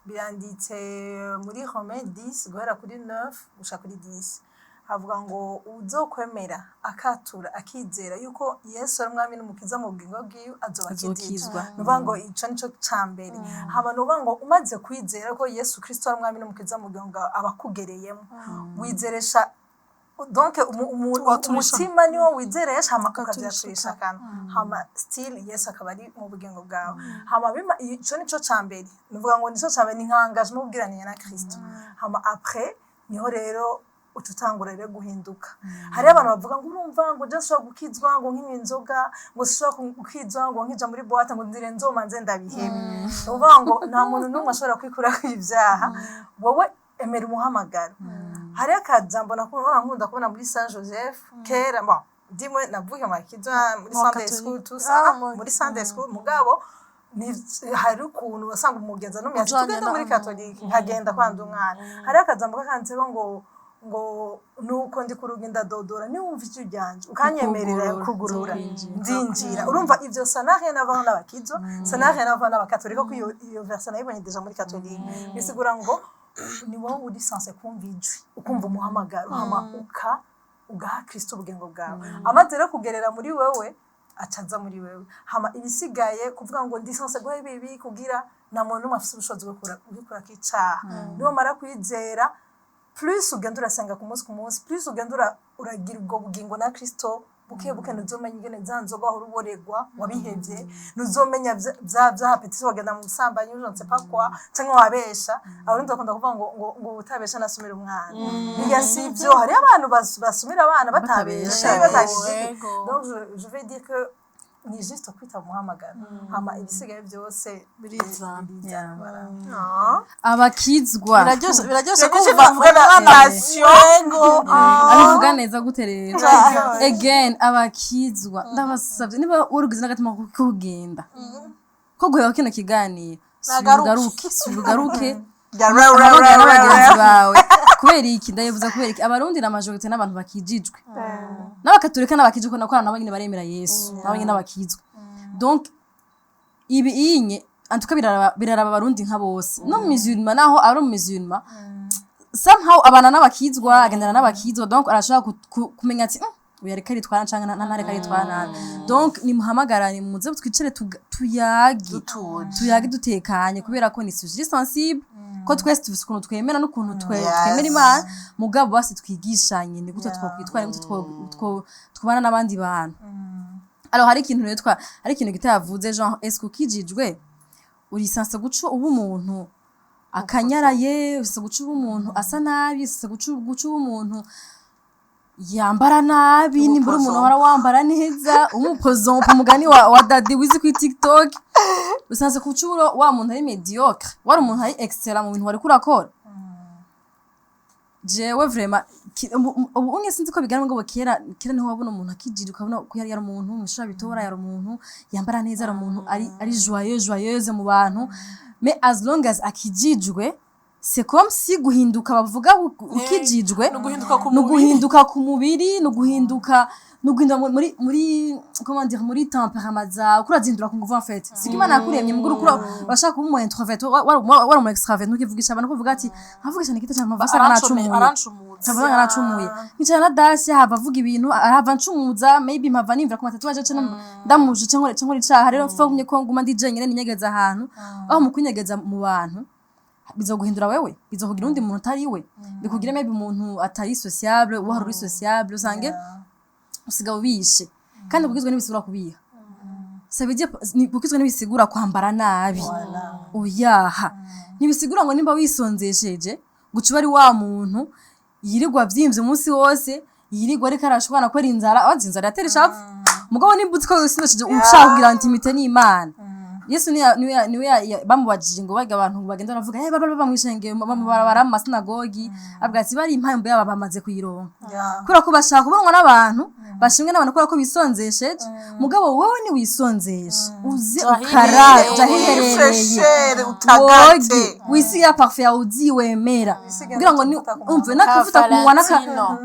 biranditse muri Romains 10 guhera kuri 9 gushika kuri 10. Havuga ngo uzokwemera akatura akizera yuko Yesu ari umwami n'umukiza mu bugingo bwiwe azoba akijijwe. Azokizwa. Ni ukuvuga ngo ico nico ca mbere. Hama ni ukuvuga ngo umaze kwizera ko Yesu Kristo ari umwami n'umukiza mu bugingo bwawe, aba akugereyemo. Wizeresha, donc Waturisha. umutima niwo wizeresha, hama Ukaturisha. ukavyaturisha akanwa, hama still Yesu akaba ari mu bugingo bwawe. Hama ico nico ca mbere. Nuvuga ngo nico ca mbere, ni nka engagement ubwiraniye na Kristo. Hama après niho rero uca utangura rero guhinduka. Hariho abantu bavuga ngo urumva ngo je nshobora gukizwa ngo nkinywa inzoga, ngo sinshobora gukizwa ngo nkija muri boîte, ngo ndire nzomanze ndabihebe. Ni ukuvuga ngo nta muntu n'umwe ashobora kwikurako ibyaha. Wowe emera umuhamagaro. Hariho akajambo nakunda, nkunda kubona muri Saint Joseph kera. Bon, ndimwe navuye mu bakizwa muri Mu Sunday Catholique. school, tout Ah, ça, muri Sunday school. Mugabo hari ukuntu wasanga umugenzi n'umwe ati Ujanye tugende muri catholique, nkagenda kwanda umwana. Hariho akajambo kakanditseho ngo nuko ndi ku rugi ndadodora, niwumva ijwi ryanje ukanyemerera Ukugurura, kugurura, nzokwinjira. Ndinjira. Urumva ivyo ça n'a rien à voir n'abakizwa, ça n'a rien à voir n'abakatolika, ko iyo verset nayibonye déjà muri catholique. Bisigura ngo ni wowe uri censé kumva ijwi, ukumva umuhamagaro, hama ugaha Kristo ubugingo bwawe. Amaze rero kugerera muri wewe, acaza muri wewe. Hama ibisigaye, kuvuga ngo ndi censé guheba ibi kugira, nta muntu n'umwe afise ubushobozi bwo kwikurako icaha. Niwamara kwizera, plus ugenda urasenga ku munsi ku munsi, plus ugenda uragira ubwo bugingo na Kristo buke buke, ntuzomenya ingene za nzoga wahora uboregwa wabihevye, ntuzomenya vya appétit wagenda mu busambanyi, je ne sais pas quoi, canke wabesha. Abarundi bakunda kuvuga ngo utabesha nasumira umwana. Biya si ivyo, hariho abantu basumira abana batabesha, Batabesha. batagize. Donc je vais dire que ni juste kwitaba umuhamagaro, hama ibisigaye byose Birizana. birizana, voilà. Abakizwa. Biraryoshe Biraryoshe kumva kuvuga na umwana passion. Yego. Abivuga neza gute rero? Biraryoshe. Again, abakizwa, ndabasabye, niba warugize n'agatima ko kugenda ko guheba kino kiganiro, subira Nagaruke. ugaruke, subira ugaruke. Ya ra ra ra Hamagara ra n'abagenzi ra. bawe. Kubera iki ndayivuza? Kubera iki? Abarundi na majorité n'abantu bakijijwe, n'abakatorika n'abakijijwe, nako nabo nyine baremera Yesu, nabo nyine n'abakizwa. Donc ibi inye antuka biraraba abarundi nka bose. No mu musulman, naho ari mu musulman, somehow abana n'abakizwa, agendana n'abakizwa, donc arashobora kumenya ati uyu ariko aritwara canke ntariko aritwara nabi." Donc nimuhamagarane, muze twicare, tuyage. Dutuje. Tuyage dutekanye, kubera ko ni sujet sensible, ko twese dufise ukuntu twemera n'ukuntu Yes. twemera Imana. Mugabo basi twigishanye ni gute twokwitwara, ni gute twobana n'abandi bantu. Alors hari ikintu rero hari ikintu kitavuze, genre est-ce que ukijijwe uri censé guca uba umuntu akanyaraye, uri guca uba umuntu asa nabi, uri guca uba umuntu yambara nabi, nimbura umuntu uhora wambara neza, umupozompa umugani wa Dadi wizi kuri TikTok, usanze guca uba wa muntu ari médiocre, wari umuntu ari excellent mu bintu wariko urakora? Jewe vraiment ubu unye sinzi ko bigana ngo kera kera niho wabona umuntu akijira, ukabona ko yari umuntu mwishura bitora, yari umuntu yambara neza, yari umuntu ari joyeux, joyeuse mu bantu. Mais as long as akijijwe, C'est comme si guhinduka bavuga ukijijwe ni uguhinduka ku ni mubiri. Uguhinduka ku mubiri, ni uguhinduka muri comment dire, muri tempérament zawe, kurazindura ku nguvu. En fait, siko Imana yakuremye muguru ukura urashaka kuba umu introvert, wari umu extravert, ntukivugisha abantu, kuvuga ati nkavugisha nikita cyane mpava usanga nacumuye. Arancumuza. Mpava nacumuye nkicara na dasi hava avuga ibintu, arahava ncumuza, maybe mpava nimvira ku ma tatouage cyangwa ndamuje cyangwa icaha. Rero mfa ko nguma ndi jenyine, ninyegeza ahantu aho mu kwinyegeza mu bantu bizoguhindura wewe, bizokugira undi muntu utari we, bikugira maybe umuntu atari sociable, wahora uri sociable usange usigaye ubishe. Kandi kugizwe n'ibisigura kubiha, ça veut dire kugizwe n'ibisigura kwambara nabi, oyaha, ntibisigura ngo nimba wisonzesheje guca uba ari wa muntu yirirwa avyimvye umunsi wose, yirirwa ariko arashwana kubera inzara. Abazi inzara yatera ishavu, mugabo nimba uzi ko wisonzesheje ushaka kugira intimité n'Imana, Yesu niwe bamubajije ngo barya abantu bagenda baravuga eh baba mwishenge barabara mu masinagogi, avuga ati bari impamvu yabo bamaze kuyironka kubera ko bashaka kubonwa n'abantu, bashimwe n'abantu kubera ko bisonzesheje. Mugabo wowe ni wisonzeshe uze ukarabe ujahiherereye, Fraîcheur, utagate. Woge wisiga parfum yawe uziwemera Wisige kugira ngo ni n'utuvuta ku munwa. Umve n'akavuta ku munwa Valentino.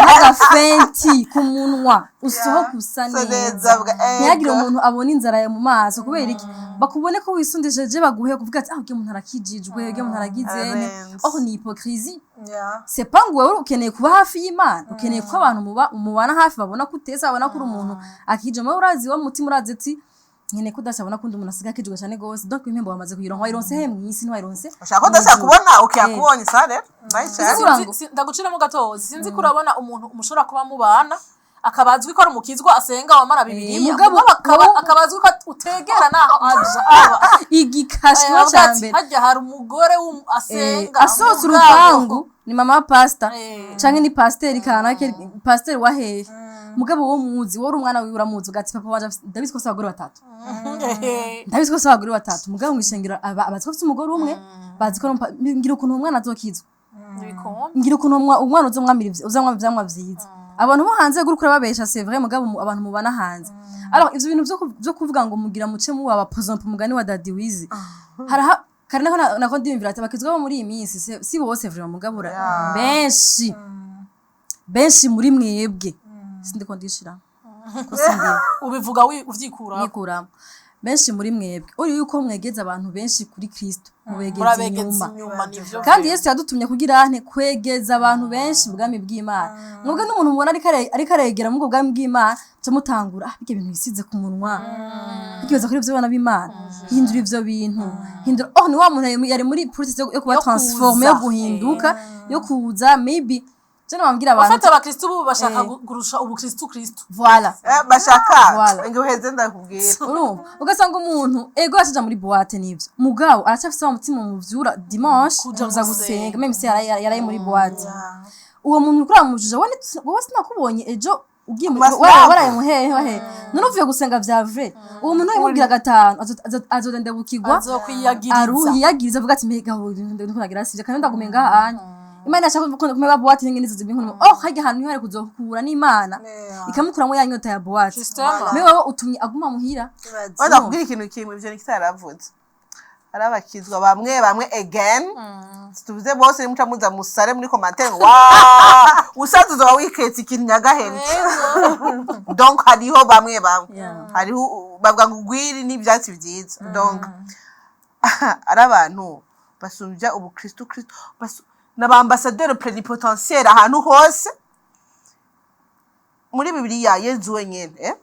n'agafenti ku munwa, usohoke usa Usa neza. Neza, Ntihagire ego. umuntu abona inzara yawe mu maso. Kubera iki? Bakubone ko wisondesheje, baguhe kuvuga ati ah, ugiye umuntu arakijijwe, ugiye umuntu aragize ne. Arenze. Oh, ni hypocrisie. Yeah. C'est pas ngo wowe ukeneye kuba hafi y'Imana, ukeneye ko abantu muba mubana hafi babona ko uteza, babona ko uri umuntu akije. Wowe urazi, wowe mutima urazi ati nkeneye ko udashabona ko undi umuntu asigaye akijwe cyane gose. Donc impembo wamaze kuyironka, wayironse he mw'isi? Ntiwayironse Ushaka ko udashaka kubona, okay, akubonye sare nice cyane. Bisigura ngo- Ndaguciramo gatozi, sinzi ko urabona umuntu mushobora kuba mubana akaba azwi ko ari umukizwa, asenga, wamara Bibiliya, mugabo akaba azwi ko utegera naho aja aba igikashwa avuga ca ati, mbere harya hari umugore asenga, asohotse mugabo. urupangu ni mama wa pastor canke ni pasiteri kanake, pasiteri wa hehe. Mugabo wo muzi, wowe uri umwana wiwe uramuzi, ugati papa wanje ndabizi ko afise abagore batatu, ndabizi ko afise abagore batatu, mugabo mw'ishengero abazi ko afise umugore umwe, bazi ko ari ngira ukuntu uwo mwana azokizwa. Ntibikombe. Ngira ukuntu umwana uzomwamira uzamwamira ivyamwa vyiza. Abantu bo hanze guri kurababesha, c'est vrai, mugabo abantu mubana hanze. Alors ivyo bintu vyo kuvuga ngo mugira muce muba abapozompa, umugani wa Daddy Wizi, haraha kare nako nako ndiyumvira ati abakizwa bo muri iyi minsi si bose vraiment, mugabo benshi benshi muri mwebwe, sindiko ndishira ko sindimo. Ubivuga uvyikura. Nikuramo. Benshi muri mwebwe uri yuko mwegeza abantu benshi kuri Kristo, mubegeza murabegeza inyuma. Inyuma nivyo. Kandi Yesu yadutumye kugira ante? Kwegeza abantu benshi ubwami bw'Imana. Mwebwe n'umuntu mubona ariko aregera muri ubwo bwami bw'Imana, muca mutangura ah, birya bintu bisize ku munwa, bikibaza kuri ivyo bana b'Imana. Hindura ivyo bintu, hindura. Oh, ni wa muntu yari muri process yo kuba Yo transformé, yo kuza. guhinduka, yo kuza. Maybe je nababwira abantu Abafata abakristu ubu bashaka kurusha ubukristu Kristu. Voilà. Bashaka Voilà. ngo uheze ndakubwira. Urumva ugasanga umuntu ego yashija muri boîte nivyo, mugabo aracyafise wa mutima muvyura dimanche Kuja kuza gusenga. gusenga, même si yaraye muri boîte. Uwo muntu uriko uramujija wowe sinakubonye ejo ugiye muri Masinamu. waraye muhehe wahehe, none uvuye gusenga vya vrai? Uwo muntu wimubwira gatanu azodendebukirwa. Azokwiyagiriza. Aruhiyagiriza, avuga ati mbega ndiko nagira sivyo, kandi ndagume ngaha anya Imana yashaka ko kumeba boîte n'ingene izo zibi. Oh, harya hantu niho hari kuzohura n'Imana ikamukuramo ya nyota ya boîte. Justement. Mais wowe utumye aguma muhira. Wenda kubwira ikintu kimwe, ivyo nikitaravuze, hari abakizwa bamwe bamwe, again tuvuze bose, nimuca muza musare muri commentaire ngo wa usanze uzoba wiketse ikintu nyagahene. Donc hariho bamwe bamwe hariho bavuga ngo ugwiri n'ivyatsi vyiza. Donc ari abantu basumbya ubukristu Kristo, n'abambasaderi plénipotentiaire ahantu hose. Muri Bibiliya Yezu wenyene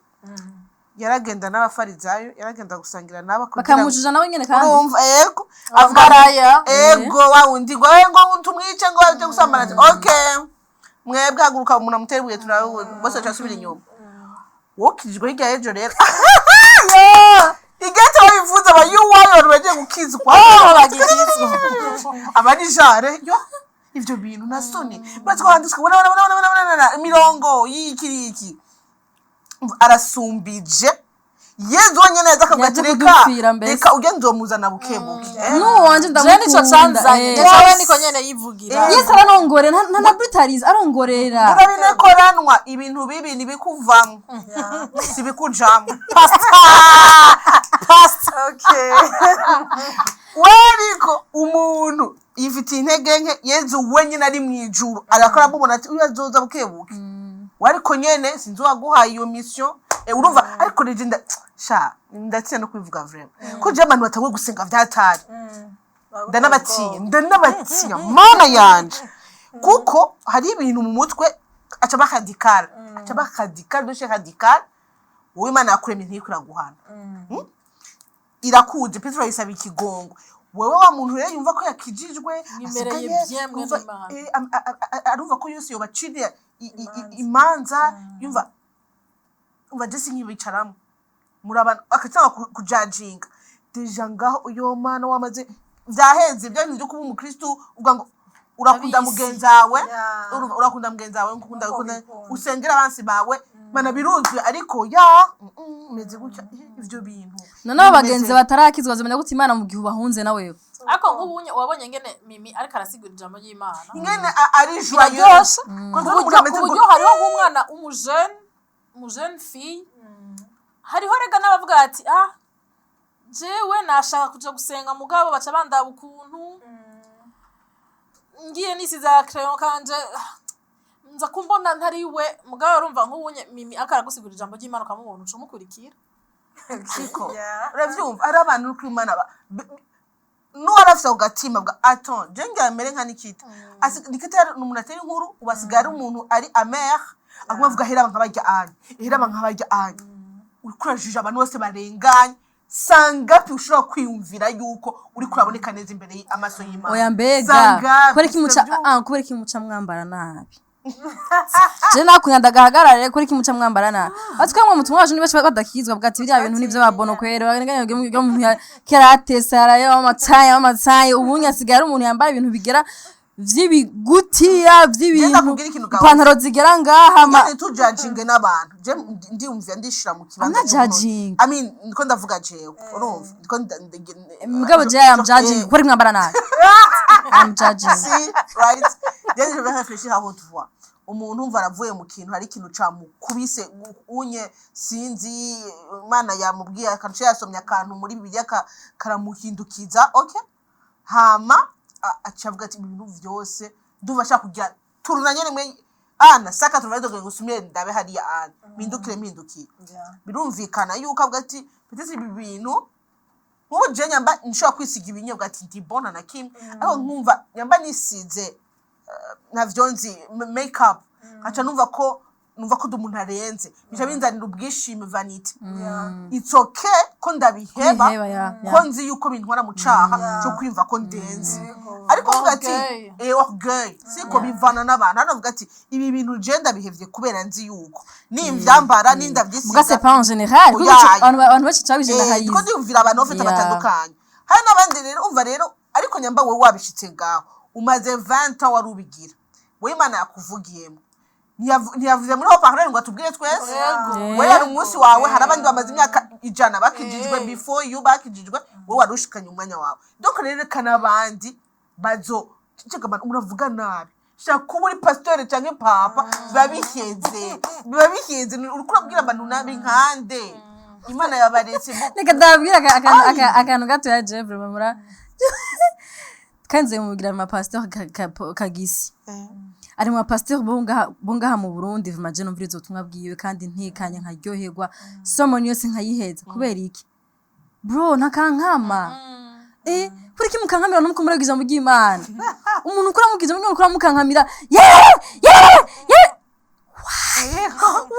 yaragenda n'abafarizayo, yaragenda gusangira nabo kugira ngo Bakamujuja nawe nyene kandi. Urumva, ego, avuga Maraya. Ego, wa wundi ngo ngo tumwice, ngo ujye gusambana, ati okay, mwebwe haguruka umuntu amutere ibuye turabe. Bose bacasubira inyuma. Wokirijwe hirya y'ejo rero igete babivuze aba yuwayo, abantu bagiye gukizwa Bagikizwa. Aba ni jare yo ivyo bintu na soni uretse ko handitswe bona bona bona bona bona imirongo y'iki n'iki, arasumbije Yezu wenyene yaza akavuga ati Yaje reka kudupfira mbese. Reka ugende nzomuzana bukebuke. N'uwo wanje Je nico ndamukunda. canzanye. Jewe niko nyene yivugira. Yesu aranongorera, nta brutalize, arongorera. Urabinekoranwa ibintu bibi ntibikuvamwo, si bikujamwo. Pastor. Okay. Weriko umuntu yifise. umunyantege nke. Yezu wenyine ari mu ijuru arakora, amubona ati uyu azoza bukebuke. We ariko nyene sinzi uwaguhaye iyo mission. Urumva, ariko reje nda sha ndatinya no kubivuga vraiment, ko je abantu batanguye gusenga vyatari, ndanabatinya, ndanabatinya, Mana yanje, kuko hari ibintu mu mutwe aca ba radical, aca ba radical de chez radical. Wowe Imana yakuremye ntiyiko iraguhana. Irakuzi, Petero ayisaba ikigongo. Wewe wa muntu rero yumva ko yakijijwe, Mwimereye asigaye bien mwe yumva, n'Imana. Arumva ko yose yobaciriye imanza, yumva umva je sinkibicaramo murabana, akatanga kujajinga déjà ngaho. Uyo mana wamaze vyaheze bya bintu byo kuba umukristu, uvuga ngo urakunda Abisi. mugenzi wawe. Yeah. Urumva, urakunda mugenzi wawe nk'ukunda Nkuko ukunda wikunda. usengera abansi bawe. Mana biruzwi, ariko ya meze gutya, ivyo bintu Noneho abagenzi bimeze- batarakizwa bazomenya gute Imana mu gihe ubahunze nawe? Ariko nk'ubunye wabonye ngene Mimi ariko arasigura ijambo ry'Imana, ingene ari joyeux. Biraryoshe. Ko Ku umuntu buryo ameze ku buryo hariho nk'umwana umujene fille, hariho rega n'abavuga ati: "Ah, jewe nashaka kuja gusenga, mugabo baca bandaba ukuntu ngiye nisize crayon kanje, ah, nza kumbona ntari we." Mugabo urumva nk'ubunye Mimi ariko aragusigura ijambo ry'Imana, ukamubona uca umukurikira. Siko? Yeah. Uravyumva, ari abantu uri Imana n'uwari afise ako gatima bwa aton je ngira mere nka Nikita. Nikita ni umuntu atera inkuru, ubu asigaye ari umuntu ari amer, aguma avuga heraba nkabarya anye, heraba nkabarya anye. Uriko urajija abantu bose barenganye, sangapi ushobora kwiyumvira yuko uriko uraboneka neza imbere y'amaso y'Imana? Oya, mbega Sangapi, kubera iki muca sinavyumva. ah, kubera iki muca mwambara nabi? Je nakunya ndagahagarare. Kubera iki muca mwambara nabi? Atwe mwe mutumwa wacu niba badakizwa bwa ati biriya bintu nivyo babono kwera bagenganye umuntu ya keratesa arayo amataye amataye. Ubunya asigaye ari umuntu yambara ibintu bigera vy'ibigutiya vy'ibintu, Ndakubwira ikintu gawe. ipantaro zigera ngaha Nyene tujajinge n'abantu, je ndiyumvira ndishira mu kibanza I'm not c'umuntu. judging. I mean, ndiko ndavuga jewe, urumva, ndiko Mugabo je I am judging. Kubera iki mwambara nabi? I'm judging. See, right? Then je vais réfléchir à haute voix. Umuntu umva aravuye mu kintu, hari ikintu camukubise unye, sinzi, Imana yamubwiye akantu, yasomye akantu muri Bibiliya karamuhindukiza, okay? Hama aca avuga ati ibintu vyose ndumva ashaka kugira turuna nyene mwe ana saka tuvaye ngo ngusumire ndabe hariya ana mpindukire mpindukiye. Birumvikana yuko avuga ati peut-être ibi bintu nk'ubu je nyamba nshobora kwisiga ibinyobwa ati ndibona na kimwe, ariko nkumva nyamba nisize ntavyo nzi make up, nkaca numva ko ndi umuntu arenze, bica binzanira ubwishime, vanité. It's okay ko ndabiheba, Kubiheba, ya. ko nzi yuko bintwara mu caha cyo kwiyumva ko ndenze, ariko uvuga ati Orgueil. Orgueil, siko bivana n'abantu. Hano avuga ati ibi bintu je ndabihevye kubera nzi yuko nimvyambara nindavyisiga. Muga c'est pas en général kuko Oya. abantu benshi Ndiko cabije. ndiyumvira abantu bafite batandukanye. Hari n'abandi rero, umva rero, ariko nyamba wowe wabishitse ngaho umaze 20 ans wari ubigira, wowe Imana yakuvugiyemo. Ntiyavuze muri haut-parleur ngo atubwire twese. Yego. We yari umunsi wawe. Hari abandi bamaze imyaka 100 bakijijwe before you, bakijijwe, wowe wari ushikanye umwanya wawe. Donc rero reka n'abandi bazo ceceka. Abantu uravuga nabi, shaka kuba uri pasiteri canke papa, biba biheze, biba biheze. Uriko urabwira abantu nabi nkande Imana yabaretse Reka ndababwira akantu gatoya. Je vraiment mura kandi nzoye mubwira mu mapasiteri kagisi ari mu bapasiteri bo ngaha mu Burundi. Vuma je numviriza ubutumwa bwiwe kandi ntekanye, nkaryoherwa, sermon yose nkayiheza. Kubera iki, bro? Ntakankama. Kuri iki mukankamira? Numuko muraga ijambo ry'Imana. Umuntu ukora mubwira ijambo ry'Imana ukora mukankamira, yeah yeah yeah.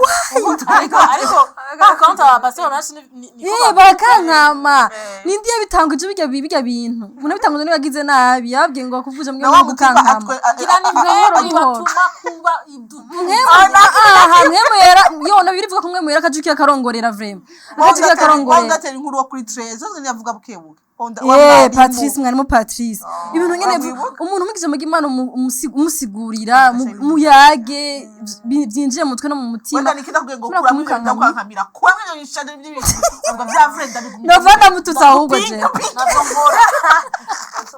Ariko par contre abapasiteri benshi niko Barakankama. Nindi yabitanguje bijya bintu? Umuntu abitanguje niba agize nabi yababwiye ngo kuvuja mwe Na wa mutima gukankama. Ngira ni Buhoro mwe buhoro. batuma kuba idu Aha mwemu yera yona birivuga ko mwemu yera akajukiye akarongorera, vraiment akajukiye akarongorera. Wangatera inkuru wo kuri 13 zose ntiyavuga bukebuke. Patrice, mwarimu Patrice, ibintu nyene Wamwibuka? umuntu umwigisha mu Imana umusigurira muyage byinjiye mu mutwe no mu mutima. Wenda nikita kugira ngo Ushobora kura kumukankamira. kumukankamira kuba mwishana by'ibintu ngo bya vrenda bigumye. Nova ndamututse ahubwo je. Ntabwo nkora.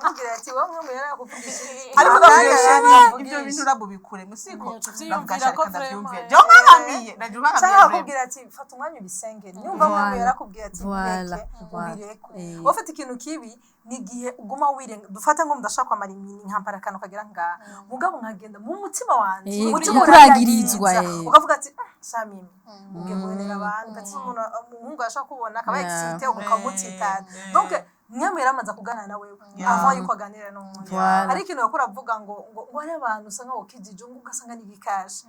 Ucumubwira ati wowe mwe muyara yakuvugishije. Ariko Akanya ndabwira ibyo yakuvugisha. bintu urabubikure musiko. Tuvyiyumvira ko vraiment. Jewe nkangamiye naje Canke nkangamiye. akakubwira ati fata umwanya ubisengere, nyumva mwe Voilà. yarakubwira ati Voilà. bireke, Voilà. ubireke. Eh. Ufite ikintu kibi ni igihe uguma wirenga. Dufate ngo ndashaka kwambara imini, nkampara akantu kagira ngaha, mugabo nkagenda mu mutima wanje, umutima ukuragirizwa, uragirizwa. Ukavuga ati "Ah, sha mimi ugiye guhenera abantu." Ugati umuntu, umuhungu ashaka kubona akaba excité, ukamutsitana. Donc mwemwe yaramaze kuganira na wewe avant yuko aganira n'uwundi. Voilà. Hari ikintu yakora avuga ngo hari abantu usanga ngo kijiji, ngo ugasanga ni igikashi.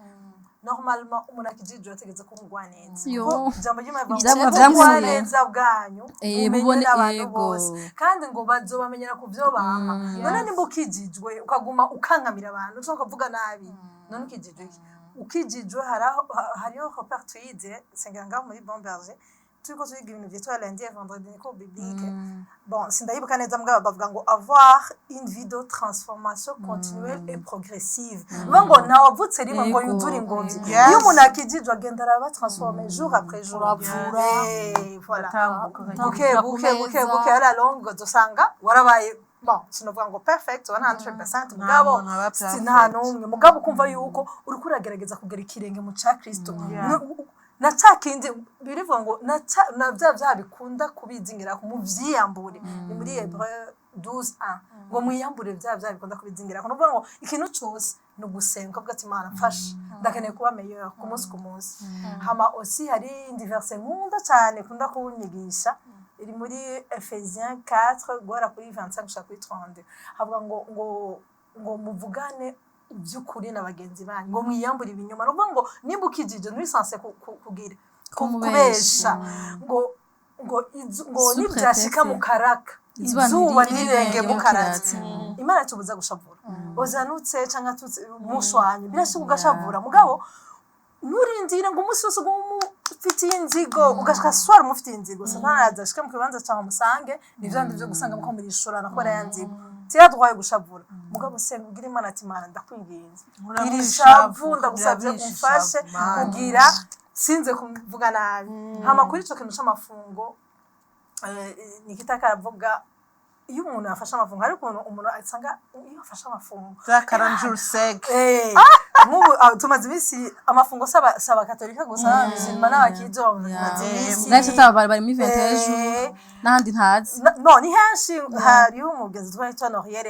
Normalement umuntu akijiji ategetse kumugwa neza. Yo. Kuko ijambo ry'Imana rivuga ngo Ivyamwa ubugwaneza vyankuye. bwanyu bumenywe bubone n'abantu yego. bose, kandi ngo bazobamenyera ku byo bama. None nimba ukijijwe ukaguma ukankamira abantu cyangwa ukavuga nabi, none ukijijwe iki? Ukijijwe hariho repère twize nsengera ngaho muri Bon Berger, turiko turiga ibintu vyitwa lundi et vendredi, ni cours biblique. Bon, sindayibuka neza, mugabo bavuga ngo avoir une vie de transformation continuelle et progressive. Bivuga ngo ntawavutse rimwe ngo yuzure ingobyi. Iyo umuntu akijijwe agenda araba transformé jour après jour. Uravura. Voilà. Uratambuka. Buke Utambuka ku buke buke meza. buke, à la longue dusanga warabaye, bon, sinovuga ngo perfect 100%, mugabo muntu aba si perfect. nta n'umwe, mugabo ukumva yuko uriko uragerageza kugera ikirenge mu ca Kristo. Na ca kindi birivuga ngo na bya byaha bikunda kubizingira mu vyiyambure, ni muri Hébreu 12:1, ngo mwiyambure bya byaha bikunda kubizingira. Ni ukuvuga ngo ikintu cyose ni ugusenga, ukavuga ati Imana mfasha, ndakeneye kuba meilleur ku munsi ku munsi. Hama aussi hari indi verset nkunda cyane, nkunda kunyigisha, iri muri Ephésiens 4 guhera kuri 25 gushika kuri 32. Havuga ngo muvugane iby'ukuri na bagenzi banyu, ngo mwiyambure ibinyoma. Ni ukuvuga ngo nimba ukijije nturi censé kugira Kumubesha. kubesha, ngo Sous nibyashika prétexte. mu karaka Izuba izuba ntirirenge ntirenge mukaratsi. mukaratsi. Imana itubuza gushavura, uzanutse canke atutse mushwanye, birashika ugashavura, mugabo nturindire ngo umunsi wose ugume umufitiye inzigo, ugashika swara umufitiye inzigo. Satani araza ashike mu kibanza cawe musange ni vya bindi vyo gusanga muko murishorana kubera ya nzigo. Tiradwaye gushavura, mugabo senga ubwire Imana ati Imana ndakwinginze, Uramwisha iri shavu ishavu, ndagusavye uramwisha umfashe ishavu, Mana. kugira sinze kuvuga nabi. Hama kuri ico kintu c'amafungo, Nikita karavuga iyo umuntu yafashe amafungo, hari ukuntu umuntu asanga iyo afashe amafungo za 40 jours sec. Nk'ubu tumaze iminsi amafungo saba katolika gusa, n'abamizirima n'abakizo bamaze iminsi. Nahise bari muri 21 jours n'ahandi ntazi. No, ni henshi. Hariho umugenzi twari yitwa Noriel,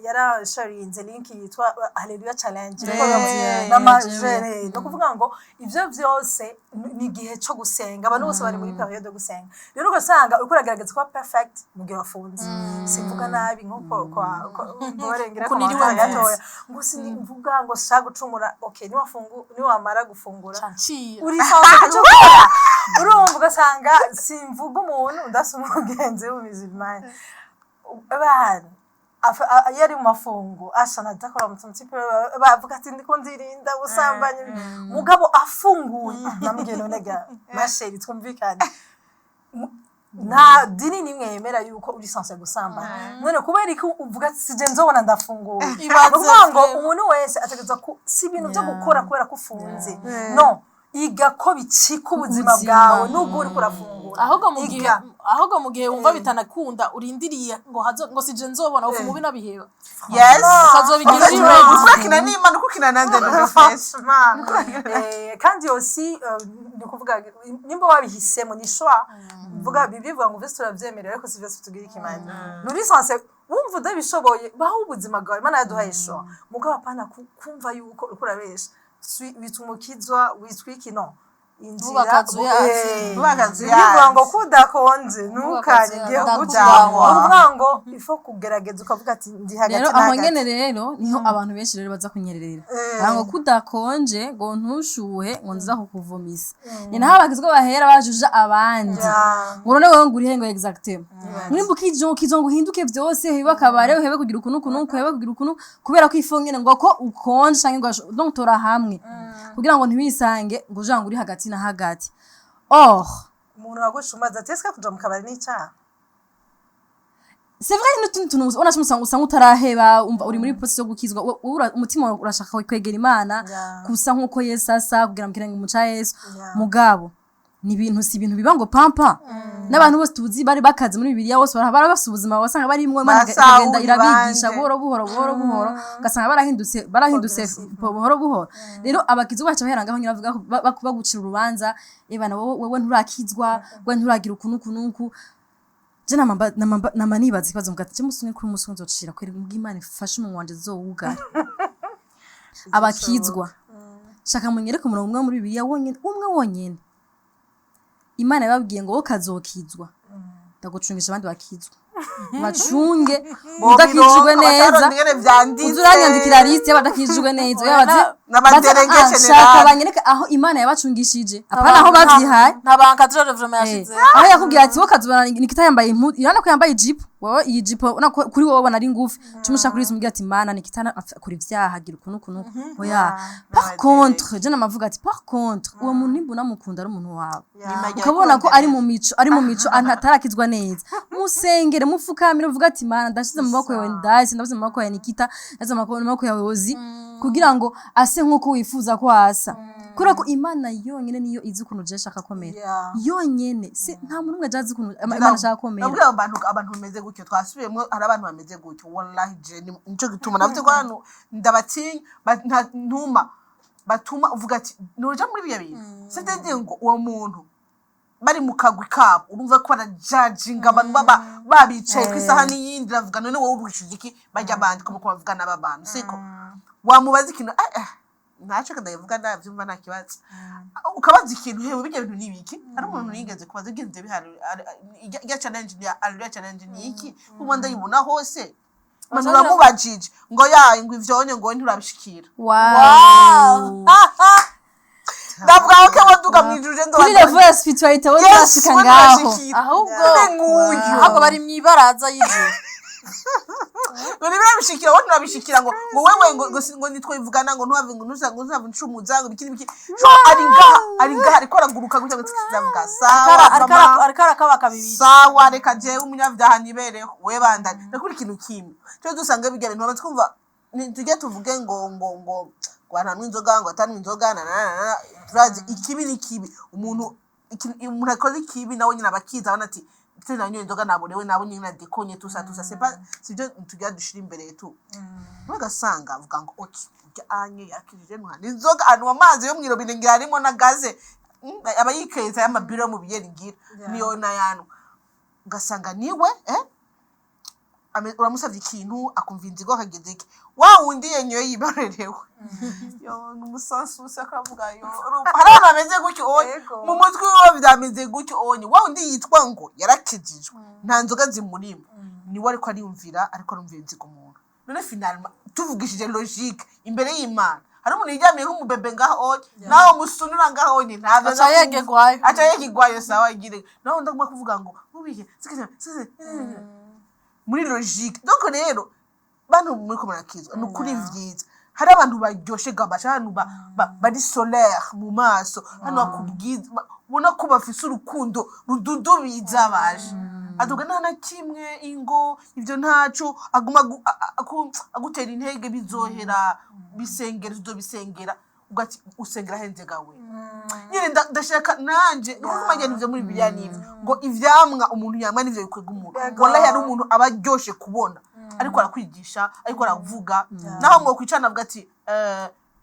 yarasharinze link yitwa Hallelujah Challenge. N'amajere. Ni ukuvuga ngo ivyo vyose ni igihe co gusenga, abantu bose bari muri période yo gusenga. Rero ugasanga uriko uragerageza kuba perfect mu gihe wafunze, simvuga nabi nkuko kwa Uko niriwe kwa gatoya, mvuze. ngo sinimvuga ngo shaka gucumura. Okay, niwamara gufungura Canciye. uri censé kucukura. Urumva ugasanga simvuga umuntu ndasa umugenzi w'umuzimani abantu iyo ari mu mafungo asha nadakora mu type bavuga ati ndiko ndirinda ubusambanyi, mugabo afunguye namubwiye none ga ma chérie, twumvikane. Nta dini nimwe yemera yuko uri censé gusambana. None kubera ko uvuga ati sije nzobona ndafunguye? Ibaze Ni ukuvuga ngo vraiment. umuntu wese ategerezwa ku si ibintu byo gukora kubera ko ufunze. No iga ko bicika ubuzima Ubuzima. bwawe nubwo uriko urafungura. Ahubwo mu gihe Iga. Ahubwo mu gihe wumva bitanakunda, urindiriye ngo hazo ngo sije nzobona ufu mubi nabiheba, Yes. ukazobigira uri ready. Ukina n'Imana, uko ukina nande no fresh. Franchement. Kandi aussi ni ukuvuga nimba wabihisemo ni choix. Vuga Bibiliya ivuga ngo vyose turavyemerewe, ariko si vyose tugira ikimazi. Nturi censé wumva udabishoboye, baho ubuzima bwawe. Imana yaduhaye choix, mugabo apana kumva yuko uriko urabesha. Witwa umukizwa, witwa iki? No inzira Ntubakaze uyazi. Ntubakaze Bibiliya ivuga ngo uyazi. kudakonje ntukanye ngiye Ndakujyanywa. kuguca. Ni ukuvuga ngo ifo kugerageza ukavuga ati ndi hagati Rero na aho hagati. nyene rero niho abantu benshi rero baza kunyererera. Ngo kudakonje ngo ntushuhe ngo nziza kukuvumisa, ni naho abagizwe bahera bajuja abandi ngo none wewe ngo urihe ngo exactement nimba ukije ukije ngo uhinduke byose, hebe akabare, uhebe kugira ukuntu ukuntu, uhebe kugira ukuntu, kubera ko ifu nyene ngo ko ukonje canke ngo donc tora hamwe kugira ngo ntiwisange ngo uja ngo uri hagati na hagati or Umuntu wagushumaza ati ese kuja mu kabari ni icyaha? C'est vrai, n'utundi tuntu ubona usanga utaraheba, umva uri muri process yo gukizwa, umutima wawe urashaka kwegera Imana, kusa nk'uko Yesu asa, kugira ngo kirenge mu ca Yesu. Mugabo Ni ibintu, si ibintu biba ngo pampa. N'abantu bose tuzi bari bakaze muri Bibiliya bose bari bafise ubuzima, wasanga barimwo Imana Ba ikagenda Sawuli irabigisha bande. buhoro buhoro buhoro buhoro, ugasanga barahindutse buhoro buhoro. Rero abakizwa baca bahera ngaho nyine, bavuga ko bagucira urubanza: "Ebana, wowe nturakizwa, wowe nturagira uku n'uku n'uku." Je nama nibaza ikibazo, mvuga ati: "Je musi umwe kuri umunsi umwe nzocira kweri mbwa Imana ifashe umunwa wanje zowugara." Abakizwa, shaka munyereke umurongo umwe muri Bibiliya wonyene, umwe wonyene, Imana yababwiye ngo: "Wowe kazokizwa, ndagucungisha abandi bakizwa, bacunge udakijijwe neza." Ingene vyanditse. Uza uranyandikira liste y'abadakijijwe neza. Oya, Yabaze n'abaderenge shaka general. banyereke aho Imana yabacungishije, apana aho bavyihaye. Nta banka vraiment yashize. Aho yakubwira ati: "Wowe kazobona Nikita yambaye impuzu, urabona ko yambaye ijipo, wowe iyi jipo ubona ko kuri wowe ubona ari ngufi, cumi ushaka kuri umubwira ati: Mana, Nikita akora ivyaha, agira ukuntu ukuntu." Oya, par contre je namavuga ati: par contre, uwo muntu nimba unamukunda, ari umuntu wawe, ukabona ko ari mu mico atarakizwa neza, musengere, mufukamire, uvuga ati: "Mana, ndashize mu maboko yawe ndahise, ndashize mu maboko ya Nikita, ndashize mu maboko yawe Ozi, kugira ngo ase nk'uko wifuza ko asa," kubera ko Imana yonyine niyo izi ukuntu je ashaka komera. Yonyene, se nta muntu umwe azi ukuntu Imana ashaka komera. Nabwira abantu bameze gutyo, twasubiyemo, hari abantu bameze gutyo. Wallahi je nico gituma navuze ko abantu ndabatinya, ntuma batuma uvuga ati nuja muri biya bintu, c'est-à-dire ngo uwo muntu bari mu kagwi kabo, urumva ko barajajinga abantu, baba babicaye ku isaha n'iyindi, ravuga: "None wowe urushije iki bajya abandi?" Ko bavuga n'aba bantu siko wamubaza ikintu, ntaco ndabivuga, ndabyumva, nta kibazo. Ukabaza ikintu: "Hewe, bijya bintu ni ibiki?" Hari umuntu yigeze kubaza ugenze bihari irya challenge ni ariya challenge ni iki, kuko ndayibona hose. Manu uramubajije ngo yayi, ngo ivyonye, ngo nturabishikira. Wow. Ndavuga ko waduga mwijuru je. Kuri level ya spiritualité wowe nturashika ngaho. Ahubwo Nguyu. Ahubwo bari mw'ibaraza y'ijuru. Ngo ntibirabishikira, wowe nturabishikira, ngo wewe ngo nitwivugana, ngo ntuhave, ngo ntuza, ngo ntuhave ncumuza, ngo biki n'ibiki. Jo, ari ngaha ariko araguruka gutya, ngo ndavuga: "Sawa mama." Ariko arakabaka bibiri. Sawa, reka jewe umunyabyaha nibereho, we bandanye. Ndakuri ikintu kimwe cyo dusanga bijya bintu bamaze kumva, tujye tuvuge ngo atanywa inzoga, ngo atanywa inzoga na na na na. Turazi ikibi ni kibi. Umuntu akoze ikibi nawe nyine abakiza, abona ati: "Tse nanyoye inzoga, naborewe, nabo nyine nadekonye tusa tusa." C'est pas sibyo tujya dushira imbere tu. Ugasanga avuga ngo: "Okay, urya anye yakirije ntwana inzoga, anywa amazi yo mwirobine, ngira harimo na gaze." Aba yikeza y'amabiro yo mu biyeri, ngira niyo nayanwa. Ugasanga niwe uramusavye ikintu akumva inzigo, akagize iki, wa wundi yenyoye yibarerewe, yo ni umusansusi, akavuga yo hari abantu bameze gutyo onye. Mu mutwe wiwe vyameze gutyo onye. Wa wundi yitwa ngo yarakijijwe, nta nzoga zimurimo, niwe ariko ariyumvira, ariko arumvira inzigo umuntu. None finalement, tuvugishije logique, imbere y'Imana hari umuntu yiryamiye nk'umubebe ngaho onye, naho musunura ngaho onye ntavyo. Aca yegegwayo. Aca yegegwayo. Sawa, igire naho ndaguma kuvuga ngo mubike sikize sikize muri logique. Donc rero bantu muriko murakizwa, ni ukuri vyiza. Hari abantu baryoshe gabasha, abantu bari solaire mu maso, hano bakubwiza, ubona ko bafise urukundo rududubiza, baje aduga nta na kimwe, ingo ivyo ntaco, aguma agutera intege: "Bizohera, bisengera, tuzobisengera." Ugati usengera ahenze gawe nyine. Ndashaka nanje nuko kumajyana ivyo muri Bibiliya n'ivyo ngo ivyamwa umuntu yamwa nivyo bikwega umuntu. Wallahi hari umuntu aba aryoshe kubona, ariko arakwigisha, ariko aravuga, naho ngo kwicarana avuga ati: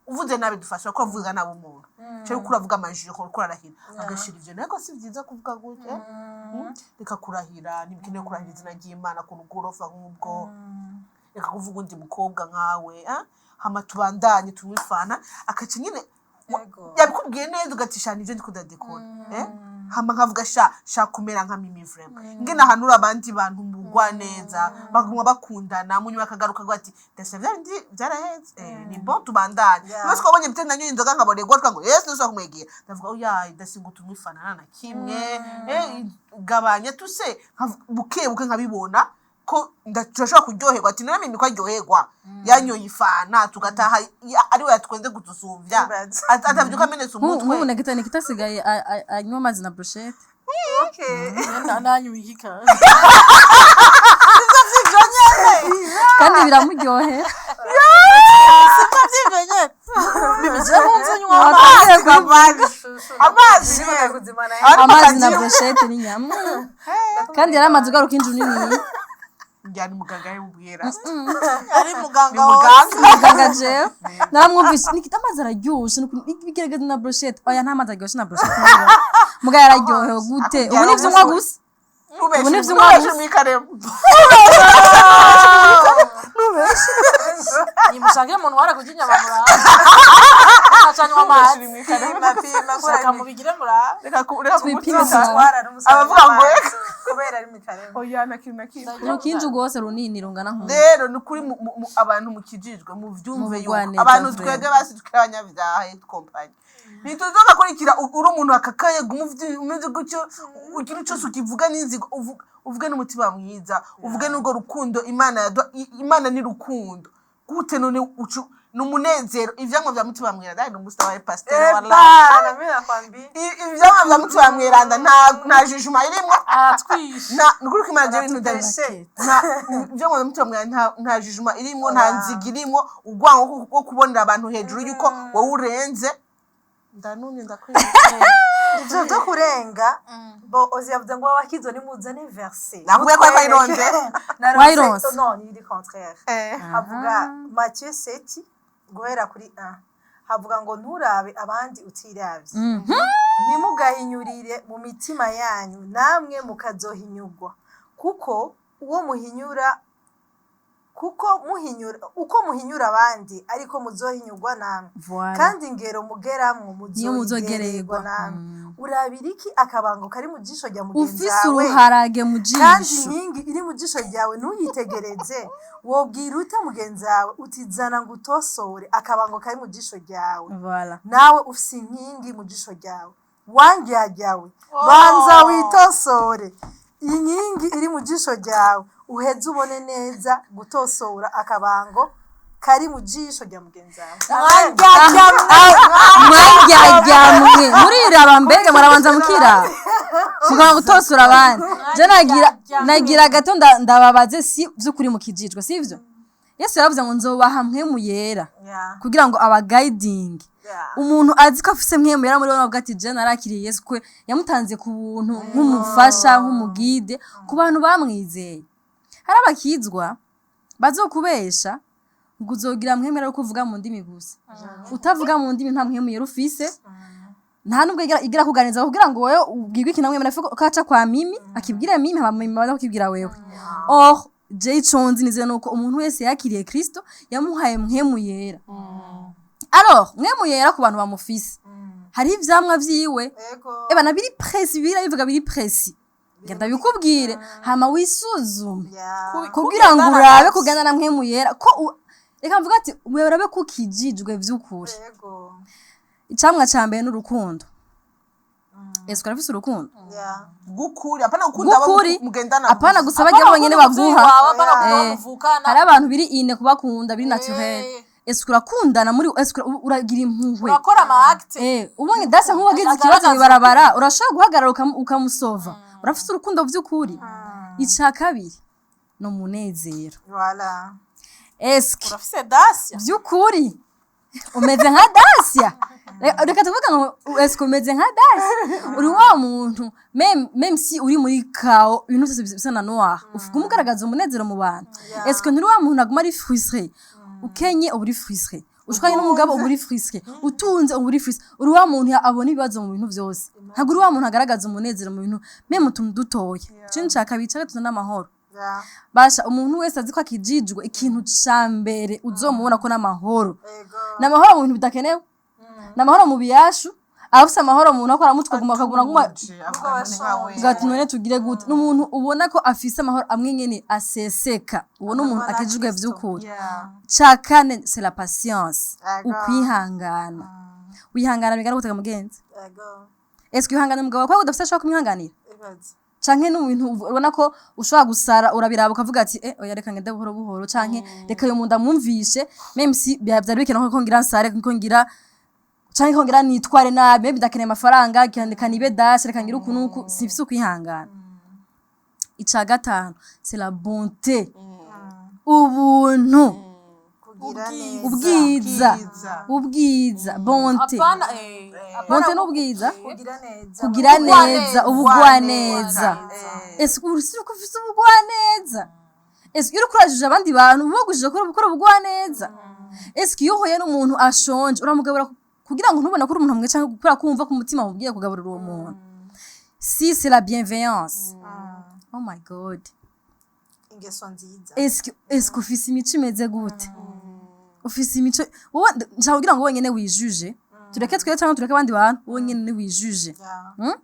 "Uvuze nabi, dufasha ko avuga nabi umuntu, cyangwa uko uravuga amajiro, uko urarahira," agashira ivyo. Ariko si vyiza kuvuga gutya. Reka kurahira, ntibikenewe kurahira izina ry'Imana ku rugorofa nk'ubwo. Reka kuvuga undi mukobwa nkawe, eh? Hama tubandanye tunywe ifana, akaca nyine yabikubwiye neza, ugatisha nivyo ndiko ndadekora, eh? Hama nkavuga: "Sha sha kumera nka Mimi vraiment, ngene ahanura abandi bantu mugwa neza, baguma bakundana, munyuma akagaruka avuga ati: ndetse vya bindi byaraheze, ni bon, tubandanye." Niba twabonye bite nanyoye inzoga nkaboregwa, twa ngo Yesu nusubira kumwegera, ndavuga: "Oya, ndasinga tunywe ifana na kimwe, gabanya tuse." Buke buke nkabibona ko turashobora kuryoherwa, ati: "None Mimi ko aryoherwa yanyoye ifana, tugataha ariwe yatwenze kudusumvya." Ibaze. Atavyuka amenetse Nk'ubu umutwe. Nikita asigaye anywa amazi na brochette. Okay. Nanywa iki ka? Kandi biramuryohera. Sivyo vy'ivyo nyene bimeze nkunze nywa amazi. Watangiye kubivuga. Amazi Ndikunda nyene. kuzimana. Ariko Amazi na akazimu. brochette n'inyama, kandi yari amaze ugaruka inju nini. Njyana muganga yamubwira. Ari muganga Ni wose. muganga. Muganga jewe naramwumvise nikita amazi araryoshe, bigerageza na brochette. Oya, nta mazi aryoshe na brochette. Muganga yararyohewe gute? Ubu ni ivyunywa gusa. Nubeshe. Ubu ni ivyunywa Nubeshe gusa. mwikarema. Nimushakire umuntu wara kurya inyama murabe acanywa amazi. Pima pima. Shaka mubigire murabe. Reka reka Twipime kumutsa. turabe. Abavuga ngo reka. Kubera ari mu karema. Oya, na kintu na kimwe. Urukinju rwose runini rungana nk'ubu. Rero ni ukuri abantu mukijijwe muvyumve yuko Mubugwaneza abantu vrema. twebwe basi tukiri abanyabyaha kompanyi ntituzobakurikira. Uri umuntu akakaye, guma umeze gutyo, ikintu cyose ukivuga n'inzigo, uvuge n'umutima mwiza, uvuge n'urwo rukundo Imana yaduha. Imana ni rukundo gute none? Ucu ni umunezero, ivyamwa vya mutima mweranda. Ni umusita wa pasiteri wallahi. Ebana, mimi nakwambia. Ivyamwa vya mutima mweranda nta jijuma irimwo. Aratwishe. Nta nukuri ko Imana ibyo bintu Aratuteshe. nta ibyo ngo mutima mweranda nta jijuma irimwo, nta nziga irimwo, urwango rwo kubonera abantu hejuru yuko wowe urenze. Ndanumye, ndakwiye. Ivyo vyo kurenga bo ozi yavuze ngo abakizo nimuzane verset. Nakubwiye ko wayironze. Wayironse. Non, ni le contraire. Havuga Matthieu 7 guhera kuri 1, havuga ngo nturabe abandi utiravye, ntimugahinyurire mu mitima yanyu, namwe mukazohinyurwa, kuko uwo muhinyura, kuko muhinyura uko muhinyura abandi ariko muzohinyurwa namwe. Voilà. Kandi ingero mugeramwo Niyo muzoyigererwa muzogererwa. namwe. Urabira iki akabango kari mu jisho rya mugenzi Ufise wawe, uruharage mu kandi jisho inkingi iri mu jisho ryawe ntuyitegereze? Wobwira ute mugenzi wawe uti zana ngo utosore akabango kari mu jisho ryawe, Voilà. nawe ufise inkingi mu jisho ryawe? Wandyaryawe, banza witosore inkingi iri mu jisho ryawe, uheze ubone neza gutosora akabango kari mu jisho rya mugenzi wawe. Mwaryajyamwe muriraba, mbega murabanza mukiraba muganga gutosora abandi? Je nagira gato ndababaze, si vy'ukuri mukijijwe, sivyo? Yesu yaravuze ngo nzobaha mpwemu yera kugira ngo aba guiding. Umuntu azi ko afise mpwemu yera muri we, avuga ati je narakiriye Yesu kwe yamutanze ku buntu nk'umufasha, nk'umugide ku bantu bamwizeye. Hari abakizwa bazokubesha ngo uzogira mpwemu yera ko uvuga mu ndimi gusa. Utavuga mu ndimi nta mpwemu yera ufise. Nta nubwo igera kuganiriza kugira ngo wowe ubwirwe ikintu namwe ko aca kwa Mimi akibwira Mimi, hama Mimi baza kukibwira wewe. Or je ico nzi nizeye nuko umuntu wese yakiriye Kristo yamuhaye mpwemu yera. Alors mpwemu yera ku bantu bamufise hariho ivyamwa vyiwe. Eba na biri précis, bira bivuga biri précis. Ngenda bikubwire hama wisuzume kugira ngo urabe kugenda na mpwemu yera ko reka mvuga ati urabe ko ukijijwe vy'ukuri. Icamwa ca mbere n'urukundo. Yesu arafise urukundo Gukuri, apana gukunda abo gukuri. Mugendana. Apana gusa bajya bonyene baguha. Apana muvukana. Hari abantu biri ine kubakunda biri naturel. Ese urakundana muri, ese uragira impuhwe? Urakora ama acte. Ubonye dasa nk'uwagize ikibazo Agaragaza mw'ibarabara, urashobora guhagarara ukamusova? Urafise urukundo vy'ukuri? Ica kabiri ni umunezero. Voilà. Eske Urafise dacia? Vy'ukuri umeze nka Dacia? Reka tuvuga ngo eske umeze nka Dacia? Uri wa muntu même si uri muri chaos, ibintu byose bisa na noir, ufuguma ugaragaza umunezero mu bantu? Eske nturi wa muntu aguma ari frustré? Ukenye uba uri frustré, ushwanye n'umugabo uba uri frustré, utunze uba uri frustré. Uri wa muntu abona ibibazo mu bintu byose. Ntabwo uri wa muntu agaragaza umunezero mu bintu, même mu tuntu dutoya. Ikintu ca kabiri, ca gatatu n'amahoro. Basha, umuntu wese azi ko akijijwe, ikintu ca mbere uzomubona ko n'amahoro. N'amahoro mu bintu bidakenewe, n'amahoro mu biyashu. Abafise amahoro mu muntu akora mutwe aguma akaguma aguma ugati none tugire gute? N'umuntu ubona ko afise amahoro amwe nyene aseseka, uwo ni umuntu akijijwe vy'ukuri. Ca kane, c'est la patience. Ukwihangana. Wihangana bingana gute, mugenzi? Est-ce que wihangana umugabo wawe udafise ashobora kumwihanganira? Ibaze. Canke no mu bintu ubona ko ushobora gusara, urabiraba ukavuga ati oya, reka ngende buhoro buhoro, canke reka uyu muntu ndamwumvishe, même si vyari bikenewe ko ngira nsare, ko ngira canke ko ngira nitware nabi, maybe ndakeneye amafaranga, reka nibe dashe, reka ngire uku nuku, simfise ukwihangana. Ica gatanu, c'est la bonté, ubuntu. Kugira neza. Ubwiza. Ubwiza. Ubwiza, bonté. Apana, Bonté apana. N'ubwiza. Kugira neza. Kugira neza, ubugwaneza. Ese uri ko ufise ubugwaneza? Ese iyo uriko urajija abandi bantu, uba wagujije gukora ubugwaneza? Ese iyo uhuye n'umuntu ashonje, uramugabura kugira ngo ntubone ko uri umuntu mwe, canke kubera ko wumva ku mutima mubwiye kugaburira uwo muntu? Si c'est la bienveillance, oh my God. Ingeso nziza. Est-ce que ufise imico imeze gute? Ufise imico wowe, nshaka kugira ngo wenyene wijuje, tureke twebwe cyangwa tureke abandi bantu, wowe nyene wijuje. Yeah.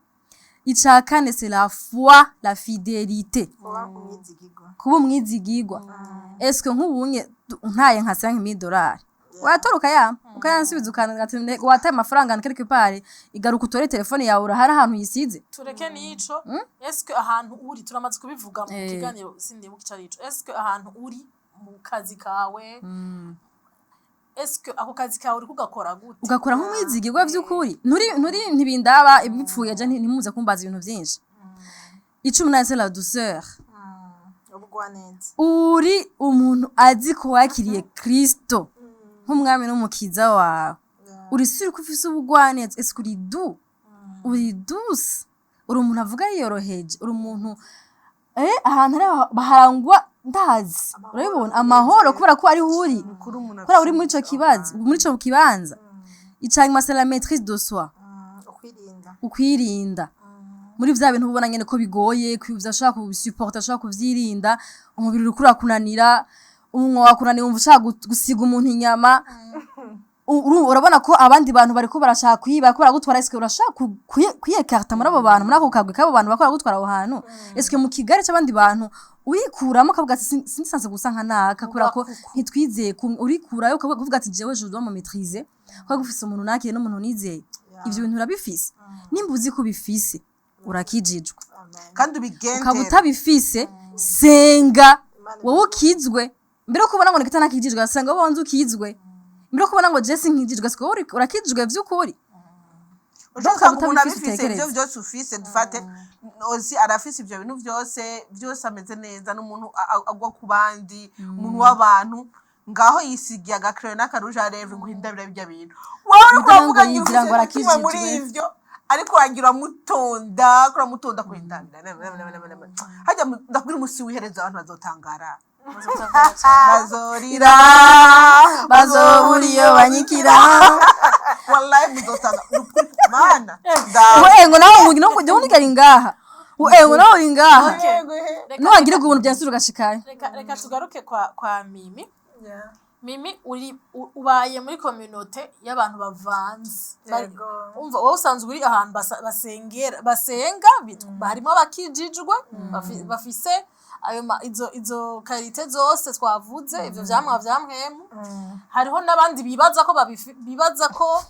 Ica kane, c'est la foi, la fidélité. Kuba umwizigirwa. Kuba umwizigirwa. Est-ce que nk'ubunye ntaye nka 5000 dollars, watora ukayampa, ukayansubiza, ukana wataye amafaranga quelque part, igaruka utore telefone yawe, urahari ahantu uyisize? Tureke n'ico. Eske ahantu uri, turamaze kubivuga mu kiganiro, sindibuka ico arico, eske ahantu uri mu kazi kawe, eske ako kazi kawe uri kugakora gute? Ugakora nk'umwizigirwa vy'ukuri, nturi ntibindaba ibipfuye je, ntimuze kumbaza ibintu vyinshi. 18, c'est la douceur. Ubugwaneza. Uri umuntu azi ko wakiriye Kristo nk'umwami n'umukiza wawe, uri sûr ko ufise ubugwaneza? Ese uri doux, uri douce, uri umuntu avuga yiyoroheje, uri umuntu ahantu hari baharangwa, ndazi urabibona, amahoro, kubera ko ariho uri, Kuri umuntu kubera uri muri ico kibazo, muri ico kibanza. Icanyuma, c'est la maîtrise de soi. Ukwirinda. Ukwirinda muri vya bintu ubona nyene ko bigoye, ko udashobora kubisuporta, ashobora kuvyirinda. Umubiri uriko urakunanira, umunwa wakunaniye, wumva ushaka gusiga umuntu inyama. Urabona ko abandi bantu bariko barashaka kwiba, bariko baragutwara. Eske urashaka kwiyekarta muri abo bantu, muri ako kagwi k'abo bantu bariko baragutwara aho hantu? Eske mu kigare c'abandi bantu uyikuramo, ukavuga ati: "Sinsanzwe gusa nka naka," kubera ko ntitwizeye kumwe, urikurayo ukavuga ati: "Jewe je dois me maîtriser," kubera ko ufise umuntu nakiriye n'umuntu nizeye. Ivyo bintu urabifise? Nimba uzi ko ubifise, urakijijwe. Amen. Kandi Ukaba ubigendera. utabifise, senga wowe ukizwe. Mbere yo kubona ngo nikita nakijijwe, senga wowe wanze ukizwe. Mbere yo kubona ngo jesi nkijijwe, siko wowe urakijijwe vy'ukuri. Ushobora Ukaba usanga umuntu utabifise, abifise ivyo utekereze. vyose ufise. Dufate ozi arafise ivyo bintu vyose vyose, ameze neza, n'umuntu agwa ku bandi, umuntu w'abantu, ngaho yisigiye agacrayon n'akarouge à lèvres ngo uhindabira birya bintu wowe uriko Kugira ngo uravuga ngo yigira ngo ufise umutima muri arakijijwe. ivyo, ariko wagira uramutonda, uramutonda kuhindabira hajya. Ndakubwira, umusi w'iherezo abantu bazotangara, bazorira, bazobura iyo banyikira. Wallahi muzotanga. Nukuri, mana. Ngo nawe ngo ngo ngo ngaha, ngo nawe uri ngaha. Reka- Nuwagira ubuntu byansura ugashikayo. Reka tugaruke kwa Mimi. Yeah. Mimi, uri ubaye muri communauté y'abantu bavanze. Yego. Umva, wowe usanzwe uri ahantu basengera, basenga, harimo abakijijwe bafise ayo izo qualités zose twavuze, ivyo vyamwa vya mpwemu. Hariho n'abandi bibaza ko bibaza ko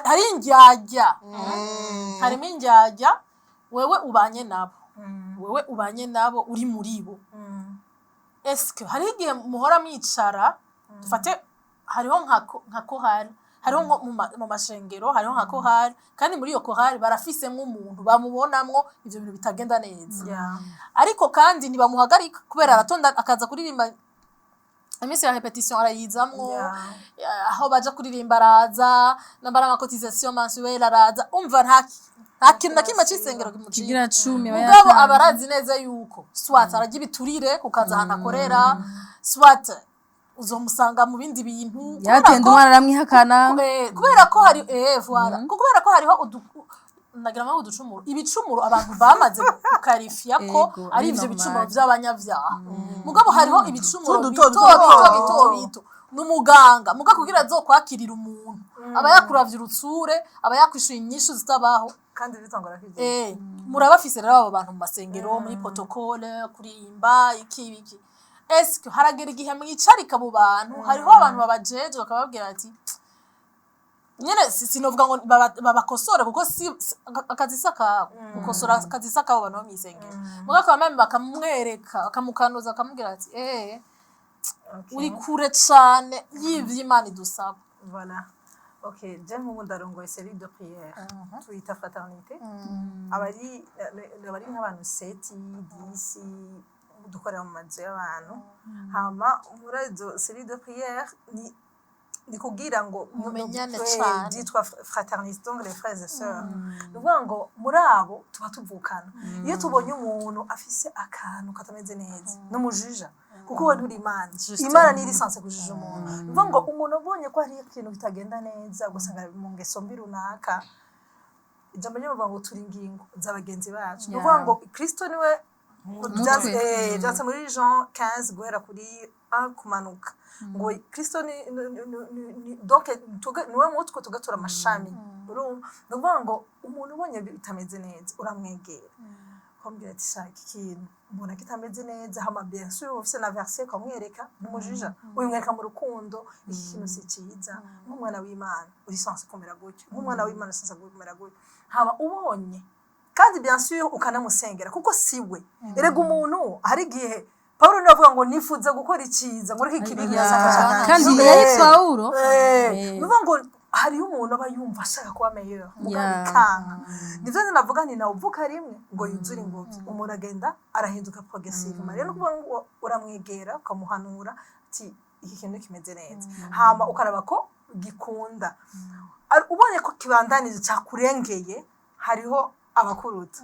hari indyarya, harimo indyarya. Wewe ubanye nabo, wewe ubanye nabo, uri muri bo, eske hariho igihe muhora mwicara? Dufate hariho nka chorale, hariho nko mu mashengero hariho nka chorale, kandi muri iyo chorale barafisemwo umuntu bamubonamwo ivyo bintu bitagenda neza. Ariko kandi ntibamuhagarika kubera aratonda akaza kuririmba, iminsi ya répétition arayizamwo. Aho baja kuririmba araza, nambara ama cotisation mensuelle araza. Umva, nta kintu na kimwe c'isengero kimucika. Kigira cumi aba Mugabo yatanze. aba arazi neza yuko soit ararya ibiturire kukaza ahantu akorera, soit uzomusanga mu bindi bintu kubera Yaratenda umwana aramwihakana. Kubera ko hari voilà, kubera ko hariho ndagira ngo uducumuro, ibicumuro abantu bamaze gukarifiya ko Ego, ari ari ivyo normal. bicumuro vy'abanyavyaha. Mugabo hariho ibicumuro Tuduto, bito duto. bito bito bito. N'umuganga muga kugira azokwakirira umuntu aba yakuravye urutsure, aba yakwishuye inyishu zitabaho. Kandi bitangura kwigira. Murabafise rero abo bantu mu masengero, muri protocole, kuririmba, iki iki. Eske haragera igihe mwicarika abo bantu, hariho abantu babajeje, bakababwira ati nyene sinovuga ngo babakosore, kuko si akazi si akabo gukosora, akazi si akabo bantu bo mw'isengero, mugabo bakaba bakamwereka, bakamukanuza, bakamubwira ati: "Uri kure cane y'ivyo Imana idusaba." Voilà. Ok, je nk'ubu ndarongoye cellule de prière, tuyita fraternité. Abari nk'abantu 7, 10. Dukorera mu mazu y'abantu. Hama muri izo série de prière ni kugira ngo Mumenyane cane. Byitwa fraternité, donc les frères et sœurs. Ni ukuvuga ngo muri abo tuba tuvukana. Iyo tubonye umuntu afise akantu katameze neza, n'umujija, kuko we nturi Imana. Imana niyo iri censée kujija umuntu. Ni ukuvuga ngo umuntu abonye ko hari ikintu kitagenda neza, ugasanga ari mu ngeso mbi runaka, ijambo ry'umuvuga ngo turi ingingo za bagenzi bacu. Ni ukuvuga ngo Kristo niwe Mutwe. Byanditse muri Jean 15 guhera kuri 1 kumanuka, ngo Kristo ni donc niwe mutwe, tugatura amashami. Urumva, ni ukuvuga ngo umuntu ubonye bitameze neza, uramwegera ukamubwira ati: "Shaka iki kintu mbona kitameze neza." Hama bien sûr ufise na verset ukamwereka, n'umujija uyimwereka mu rukundo: "Iki kintu si cyiza, nk'umwana w'Imana uri censé kumera gutya, nk'umwana w'Imana uri censé kumera gutya." Hama ubonye kandi bien sûr ukanamusengera, kuko si we. Erega umuntu hari igihe, Pawulo niwe avuga ngo nifuza gukora icyiza, ngo ariko ikibi Yeah. Kandi yari Pawulo. Ni ukuvuga ngo hariho umuntu aba yumva ashaka kuba meilleur, mugabo bikanka. Nivyo navuga nti nawe uvuka rimwe ngo yuzure ingobyi. Umuntu agenda arahinduka progressivement. Rero ni ukuvuga ngo uramwegera ukamuhanura ati: "Iki kintu kimeze neza." Hama ukaraba ko gikunda. Ubonye ko kibandanije cyakurengeye, hariho abakuruta,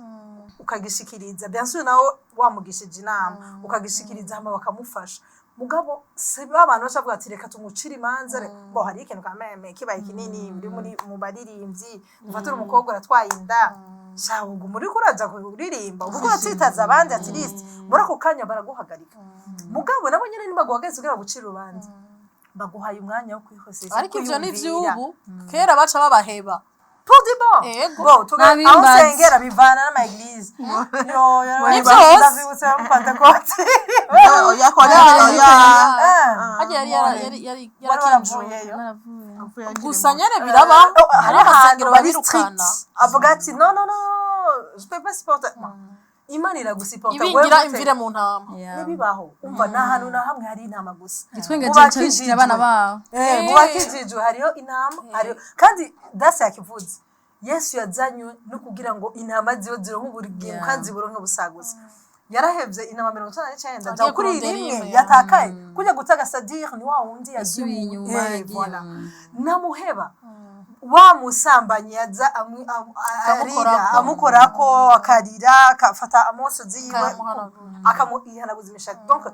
ukagishikiriza. Bien sûr nawe wamugishije inama, ukagishikiriza, hama bakamufasha. Mugabo si ba bantu baca bavuga ati: "Reka tumucire imanza." Bo hari ikintu kameme kibaye kinini uri muri mu baririmbyi, ufatira umukobwa uratwaye inda, sha uguma uriko uraja kuririmba, uvuga uratsitaza abandi. At least muri ako kanya baraguhagarika. Mugabo nabo nyene nibaguhagaritse kugira bagucire urubanza, baguhaye umwanya wo kwihoseza, Ariko ivyo ni kwiyumvira. ivy'ubu, kera baca babaheba. Pour du bon. Ego. Bon, aho N'abimbazi. nsengera bivana n'ama église. Yo, yo, Ni yo, vyose. Ndavyibutse mu Pentecote. Oya, oya, oya. Harya yari yari Wari yarakinjuye. waravuyeyo. Naravuye. Gusa nyene biraba, Oh, hari hari ahantu amasengero bari babirukana. strict, avuga ati: "No, no, no, je peux pas supporter." Imana iragusiporta. Ibingira imvire mu ntama. Yeah. Ntibibaho. Umva, nta hantu na hamwe hari intama gusa. Igitwenge Mu cyo bishikira abana babo. Mu bakijijwe hariho intama, hariho kandi dasi yakivuze. Yesu yazanywe no kugira ngo intama ziwe zironke ubugingo kandi ziburonke busaguze. Yarahevye intama 99, aja Agiye kuri kurondera rimwe imwe. yatakaye. Kujya gutaga sadire ni wa wundi yagiye Yasubiye inyuma, yagiye voilà. Namuheba wa musambanyi yaza arira, Akamukorako. amukorako, akarira, akafata amosozi yiwe, Akamuhanagura. akamuhanaguza imishatsi. Donc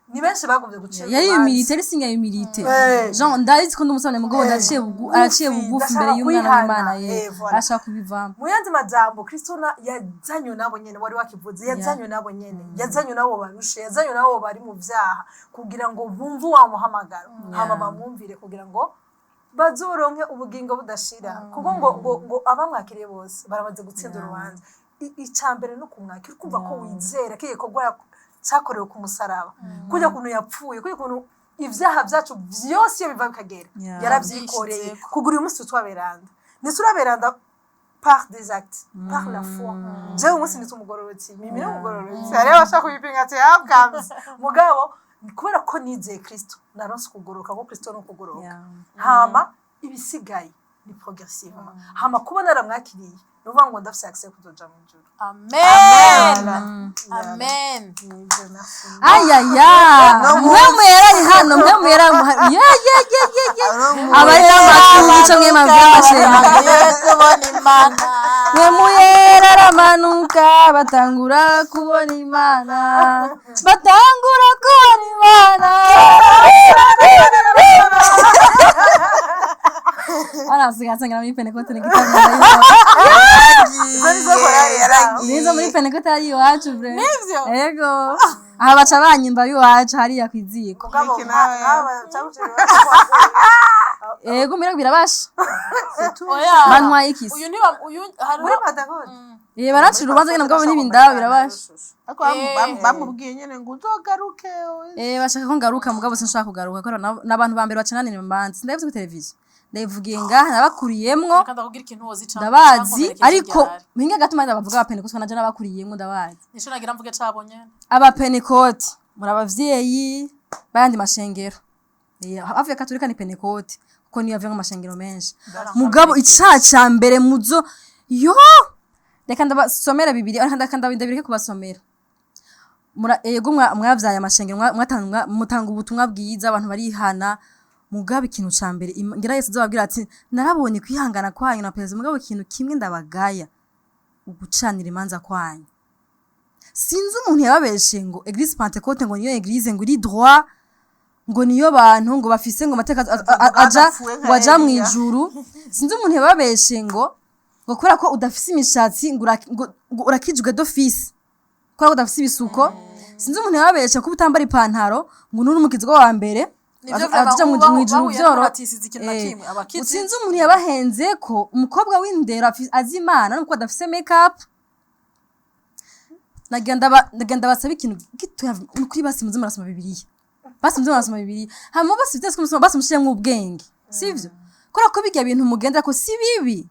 ni benshi bagombye gucira Yari urubanza. humilité, ari singa humilité. Jean ndazi ko ndamusabye, mugabo ndaciye araciye bugufi imbere Ndashaka y'umwana kwihana. w'Imana ye. Voilà. Arashaka kubivamo. Mu yandi majambo, Kristo yazanywe nabo nyene wari wakivuze, yazanywe nabo nyene, yazanywe nabo barushe, yazanywe nabo bari mu vyaha, kugira ngo bumve wa muhamagaro, hama bamwumvire, kugira ngo bazoronke ubugingo budashira. Kuko ngo abamwakiriye bose baramaze gutsinda urubanza. Ica mbere no kumwakira, ukumva ko wizera ko igikorwa cyakorewe ku musaraba, kurya kuntu yapfuye, kurya kuntu ibyaha byacu byose iyo biva bikagera yaravyikoreye. Yishizeko. Kugura uyu munsi twaberanda, ntituraberanda par des actes, par la foi. Jewe umunsi nitwa umugororotsi, mimi ni umugororotsi. Hariho abashaka kubipinga ati habwamze, mugabo kubera ko nizeye Kristo, naronse ukugororoka, kuko Kristo ni ukugororoka. Hama ibisigaye ni progressivement. Hama kuba naramwakiriye, ni ukuvuga ngo ndafise accès kuzoja mu ijuru. Amen, amen. Nivyo, merci. Ayaya, mwe muyera hano, mwe muyera ye ye ye ye ye, abari n'amatwi muco mwe mabwira amashenga. Agiye kubona Imana. Mwe muyera aramanuka, batangura kubona Imana, batangura kubona Imana. Arasigaye asengera muri Pentekote n'igitaramo. Nizo muri Pentekote ari iwacu bre. Nivyo? Yego, aha baca banyimba iwacu hariya kw'iziko. Mugabo Iki nawe. Yego, mbere birabasha. Oya. Bantwaye ikisi. Uyu niba uyu hariho Muri Pentecote. Baracira urubanza nyine, mugabo n'ibindaba birabasha. Ariko bamubwiye nyene ngo uzogaruke. Bashaka ko ngaruka, mugabo sinshaka kugaruka kubera n'abantu ba mbere bacananira imanza. Ndabivuze kuri televiziyo, ndabivugiye ngaha, nabakuriyemwo. Reka ndakubwira ikintu wozi Ndabazi, cankomerekeje. Ariko Ryari. mpinga gatuma ndabavuga abapentekote, nanje nabakuriyemwo, ndabazi. Nico nagira mvuge cabonye. Abapentekote muri abavyeyi bayandi mashengero. Hafi ya Katolika ni Pentekote, kuko niyo yavuye amashengero menshi. Mugabo icaha ca mbere muzo yo, reka ndabasomera bibiri, reka ndabireke kubasomera. Ego mwavyaye amashengero, mutanga ubutumwa bwiza, abantu barihana. Mugabo ikintu ca mbere, ngira Yesu azobabwira ati: "Narabonye kwihangana kwanyu na perezida." Mugabo ikintu kimwe ndabagaya, ugucanira imanza kwanyu. Sinzi umuntu yababeshe ngo église Pentecôte ngo niyo église ngo iri droit, ngo niyo bantu ngo bafise ngo amateka aja Badapfuye nka ngo aja mu Eliya. ijuru. Sinzi umuntu yababeshe ngo kubera ko udafise imishatsi ngo urakijwe d'office, kubera ko udafise ibisuko. Sinzi umuntu yababeshe ko utambara ipantaro ngo nuri umukizwa wa mbere Nivyo aja vraiment mu ijuru bahuye vyoro. n'abatisize ikintu na kimwe, abakijijwe. Sinzi umuntu yabahenze ko umukobwa w'indero azi Imana nuko adafise make up. Nagenda basaba ikintu gitoya kuri basi: muze murasoma Bibiliya, basi muze murasoma Bibiliya, hama basi vyose kumusoma, basi mushiremwo ubwenge, sivyo? Kubera ko bijya bintu mugendera ko si bibi,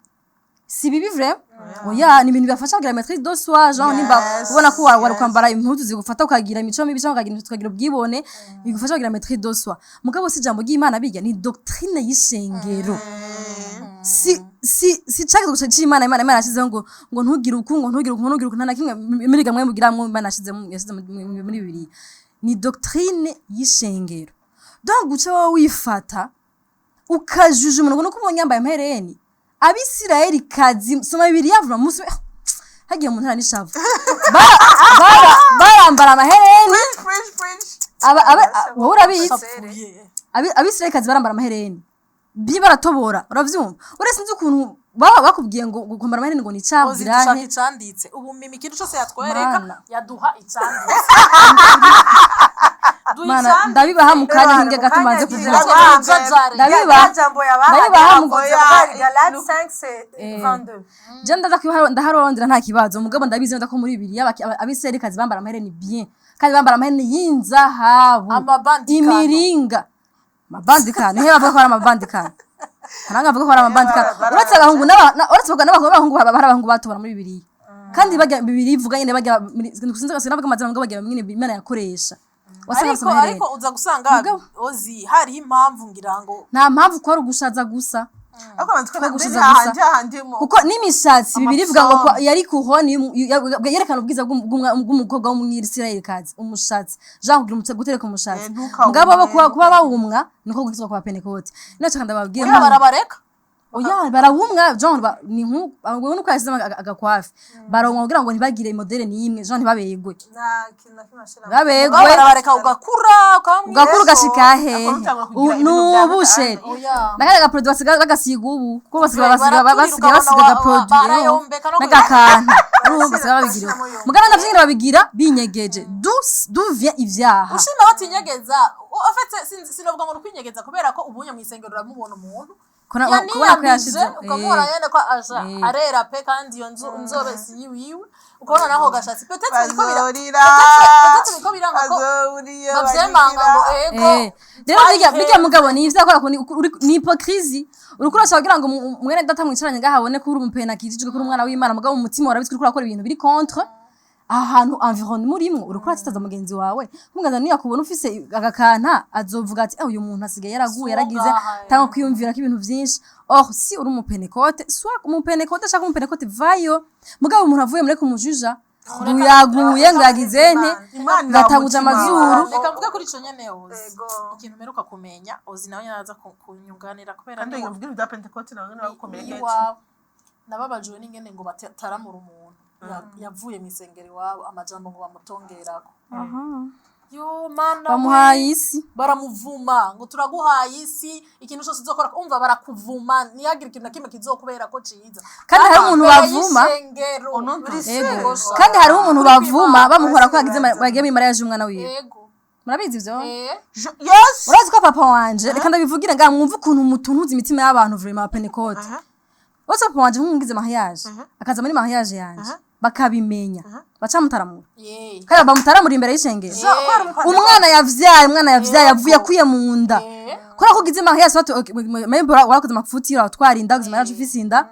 si bibi vraiment, oya, ni ibintu bibafasha kugira maîtrise de soi, genre nimba ubona ko wari kwambara impuzu zigufata ukagira imico mibi cyangwa ukagira ukagira ubwibone, bigufasha kugira maîtrise de soi. Mugabo si ijambo ry'Imana, bijya ni doctrine y'ishengero, si cyagize gusa c'Imana. Imana yashizeho ngo ntugire uku, ngo ntugire uku, ngo ntugire uku, nta na kimwe muri gamwe mugiramwo Imana yashize muri Bibiliya. Ni doctrine y'ishengero. Donc guca wowe wifata ukajuja umuntu ngo nuko ubonye yambaye amahereni. Abisirayeli kazi, soma Bibiliya vuba musi hagiye umuntu ntara n'ishavu. Barambara amahereni. Preach, preach, preach. Wowe urabizi. Sapfuye. Abisirayeli kazi barambara amahereni bi baratobora, uravyumva? Uretse sinzi ukuntu baba bakubwiye ngo kwambara amahereni ngo ni Ozi dushaka icabwirante. icanditse. Ubu mimi ikintu cose yatwereka Mana. yaduha icanditse. Duha Mana, icanditse. ndabibaha mu kanya Ebana, hinge mu gato kanya manze hinge. kuvuga. Jajare. Ndabibaha. Jambo yabaha Ndabibaha mu- yabaha Galate 5 Eh. 22. Je ndaza kubiha, ndaharondera, nta kibazo. Mugabo ndabizi neza ko muri Bibiliya abisirayeli kazi bambara amahereni bien, kandi bambara amahereni y'inzahabu. Amabandikano. Imiringa, amabandikano. Nihe bavuga ko ari amabandikano? Haranga bavuga ko ari amabandikano. Uretse abahungu uretse abagabo n'abahungu, hari abahungu batobora muri Bibiliya. Kandi bajya Bibiliya ivuga nyene bajya sinzi sinavuga amazina, mugabo bajya nyene Imana yakoresha wasanga Ariko bafise amahereni. Ariko uza gusanga Mugabo- ozi hariho impamvu ngira ngo Nta mpamvu, ko ari ugushaza gusa. Ariko abantu twena Twagushize mbere gusa. hahandi hahandi mu Kuko n'imishatsi, Bibiliya ivuga ngo yari couronne yerekana ubwiza bw'umukobwa w'umwisirayelikazi, umushatsi, jean kugira umutse gutereka umushatsi. Eh, ntukawumwe, Mugabo bo kuba bawumwa niko gukizwa kwa Pentecote. Nacyo ndababwira. Oya, barabareka. Oya, barawumwa, jean ni nku wewe nuko yashizemo agakwafi, barawumwa kugira ngo ntibagire modèle n'imwe, jean ntibabegwe. Nta kintu na kimwe ashira. Ntibabegwe. Mugabo barabareka ugakura ukaba Ugakura ugashika hehe? Akora utangura kugira ibintu bya N'ubu chéri Oya. nakaya gaproduit basiga bagasiga ubu, kuko basiga basiga Baraturira basiga ukabona basiga agaproduit barayombeka no n'agakanta, urumva basiga babigira. Mugabo navyo nyene babigira binyegeje. D'où vient ivyaha? Ushima batinyegeza. En fait, sinovuga ngo ni ukwinyegeza, kubera ko ubunye mw'isengero uramubona umuntu Kubona ko yaniyambije, yashize ukamubona nyene ko aja arera pe, kandi iyo nzu inzobe si yiwiwe, ukabona naho gashatsi peut-être biriko Bazorira. Peut-être biriko biranga ko Bazoriye. bavyemanga ngo ego. Rero bijya mugabo ni ivyo akora ko ni hypocrisie. Uriko urashaka kugira ngo mwene data mwicaranye ngaha abone ko uri umupena akijijwe, ko uri umwana w'Imana, mugabo mu mutima warabitswe uriko urakora ibintu biri contre ahantu environnement urimwo. Uriko uratitaza mugenzi wawe nkungaza, niyo akubona ufise agakanta azovuga ati: "Eh, uyu muntu asigaye yaraguye, yaragize." Sugaha, Tanga kwiyumvira ko ibintu vyinshi. Or si uri umupenekote, soit umupenekote ashaka umupenekote vayo. Mugabo umuntu avuye muri kumujuja ngo yaguye, ngo yagize nte, Imana ngatanguje umutima. amazuru. Reka mvuge kuri ico nyene, Ozi. Ego. Ikintu mperuka kumenya, Ozi nawe nyene araza kunyunganira kubera Kandi uvuga ibintu bya Pentecote nawe nyene bagukomerekeje. Iwawe nababajwe n'ingene ngo bataramura umuntu yavuye mw'isengero iwabo, amajambo ngo bamutongerako. Yo Mana we! Bamuhaye isi. Baramuvuma ngo turaguhaye isi, ikintu cyose uzokora, umva barakuvuma, ntiyagire ikintu na kimwe kizokubera ko ciza. Kandi hari umuntu Imbere bavuma. y'isengero. Ego. Kandi hariho umuntu bavuma bamuhora ko yagize bagiye muri mariage y'umwana wiwe. Ego. Murabizi ivyo? Eh. Yes. Urazi ko papa wanje, reka ndabivugire ngaha mwumve ukuntu mutuntuza imitima y'abantu, vraiment, Pentecote. Uretse papa wanje nk'umugize mariage, akaza muri mariage yanje, bakabimenya, bacamutaramura. Ye. Kandi bamutaramura imbere y'ishengero. Eh. Umwana yavyaye avuye akuye mu nda. Eh. Kubera ko ugize mariage, soit maybe warakoze amafuti, uratwara inda, ugize mariage ufise inda,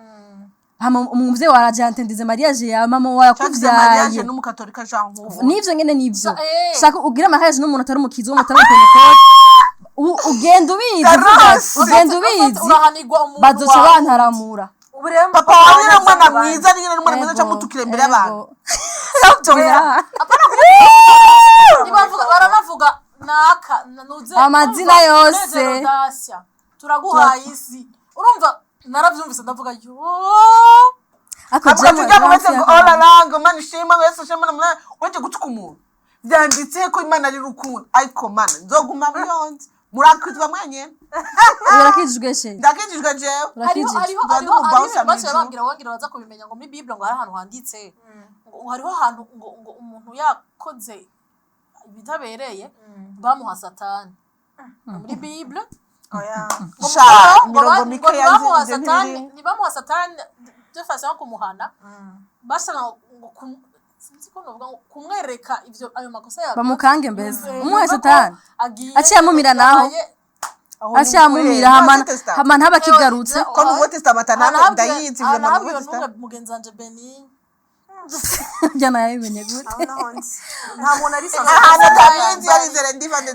hama umuvyeyi waraje antendize mariage ya mama wawe Cyagize mariage yakuvyaye. n'umukatolika Jean nk'ubu. Nivyo nyene, nivyo. Eh. Shaka ugire mariage n'umuntu atari umukizi, w'umuntu atari umupentekote, ugenda ubizi, uvuga ati, Darose. ugenda ubizi Urahanirwa umuntu bazoca wawe. bantaramura. Ubu rero Papa wawe ni umwana mwiza, ni umwana mwiza, Ego, cyangwa mutukire imbere y'abantu. ego. Oya. Amazina Umva, yose. Munezero Dacia, turaguhaye isi. Urumva, naravyumvise, ndavuga yo. Ako Avuga jewe tujya mu hafi ngo y'akantu. oh la ngo Mana ishimwe, ngo Yesu ishimwe, na weje gutuka umuntu. Vyanditse ko Imana ari rukundo, ariko Mana nzoguma biyonze murakwitwa mwenyene. Urakijijwe she? Ndakijijwe jewe. Hariho Urakijijwe? hariho Nzaba hariho ndi hariho umubawusa ibintu baciye mw'ijuru. bambwira, wongera baza kubimenya, ngo muri Bible ngo hari ahantu handitse ngo hariho ahantu ngo umuntu yakoze ibitabereye bamuha Satani muri Bible. Oya. Ngo Sha, ngo imirongo ngo mikeya ntibamuha nzi- ivyo Satani, ntibirimo. ntibamuha Satani de façon yo kumuhana, bashaka ngo sinzi ko novuga ngo kumwereka ivyo ayo makosa yakoze. Bamukange mbese. Yumve Umuhe ko Satani. agiye Aciye amumira naho. Aho ni Aciye amumira ukuri. hamana Nouveau Testament. hamana ntabakigarutse. Ko Nouveau Testament nawe ndayizi vraiment. Nouveau Nahabwiwe Testament. n'umwe mugenzi wanje Beni. Njyana yabimenye gute? Aho naho nzi nta muntu ari sanse. Ahantu atabizi yarizere ndivane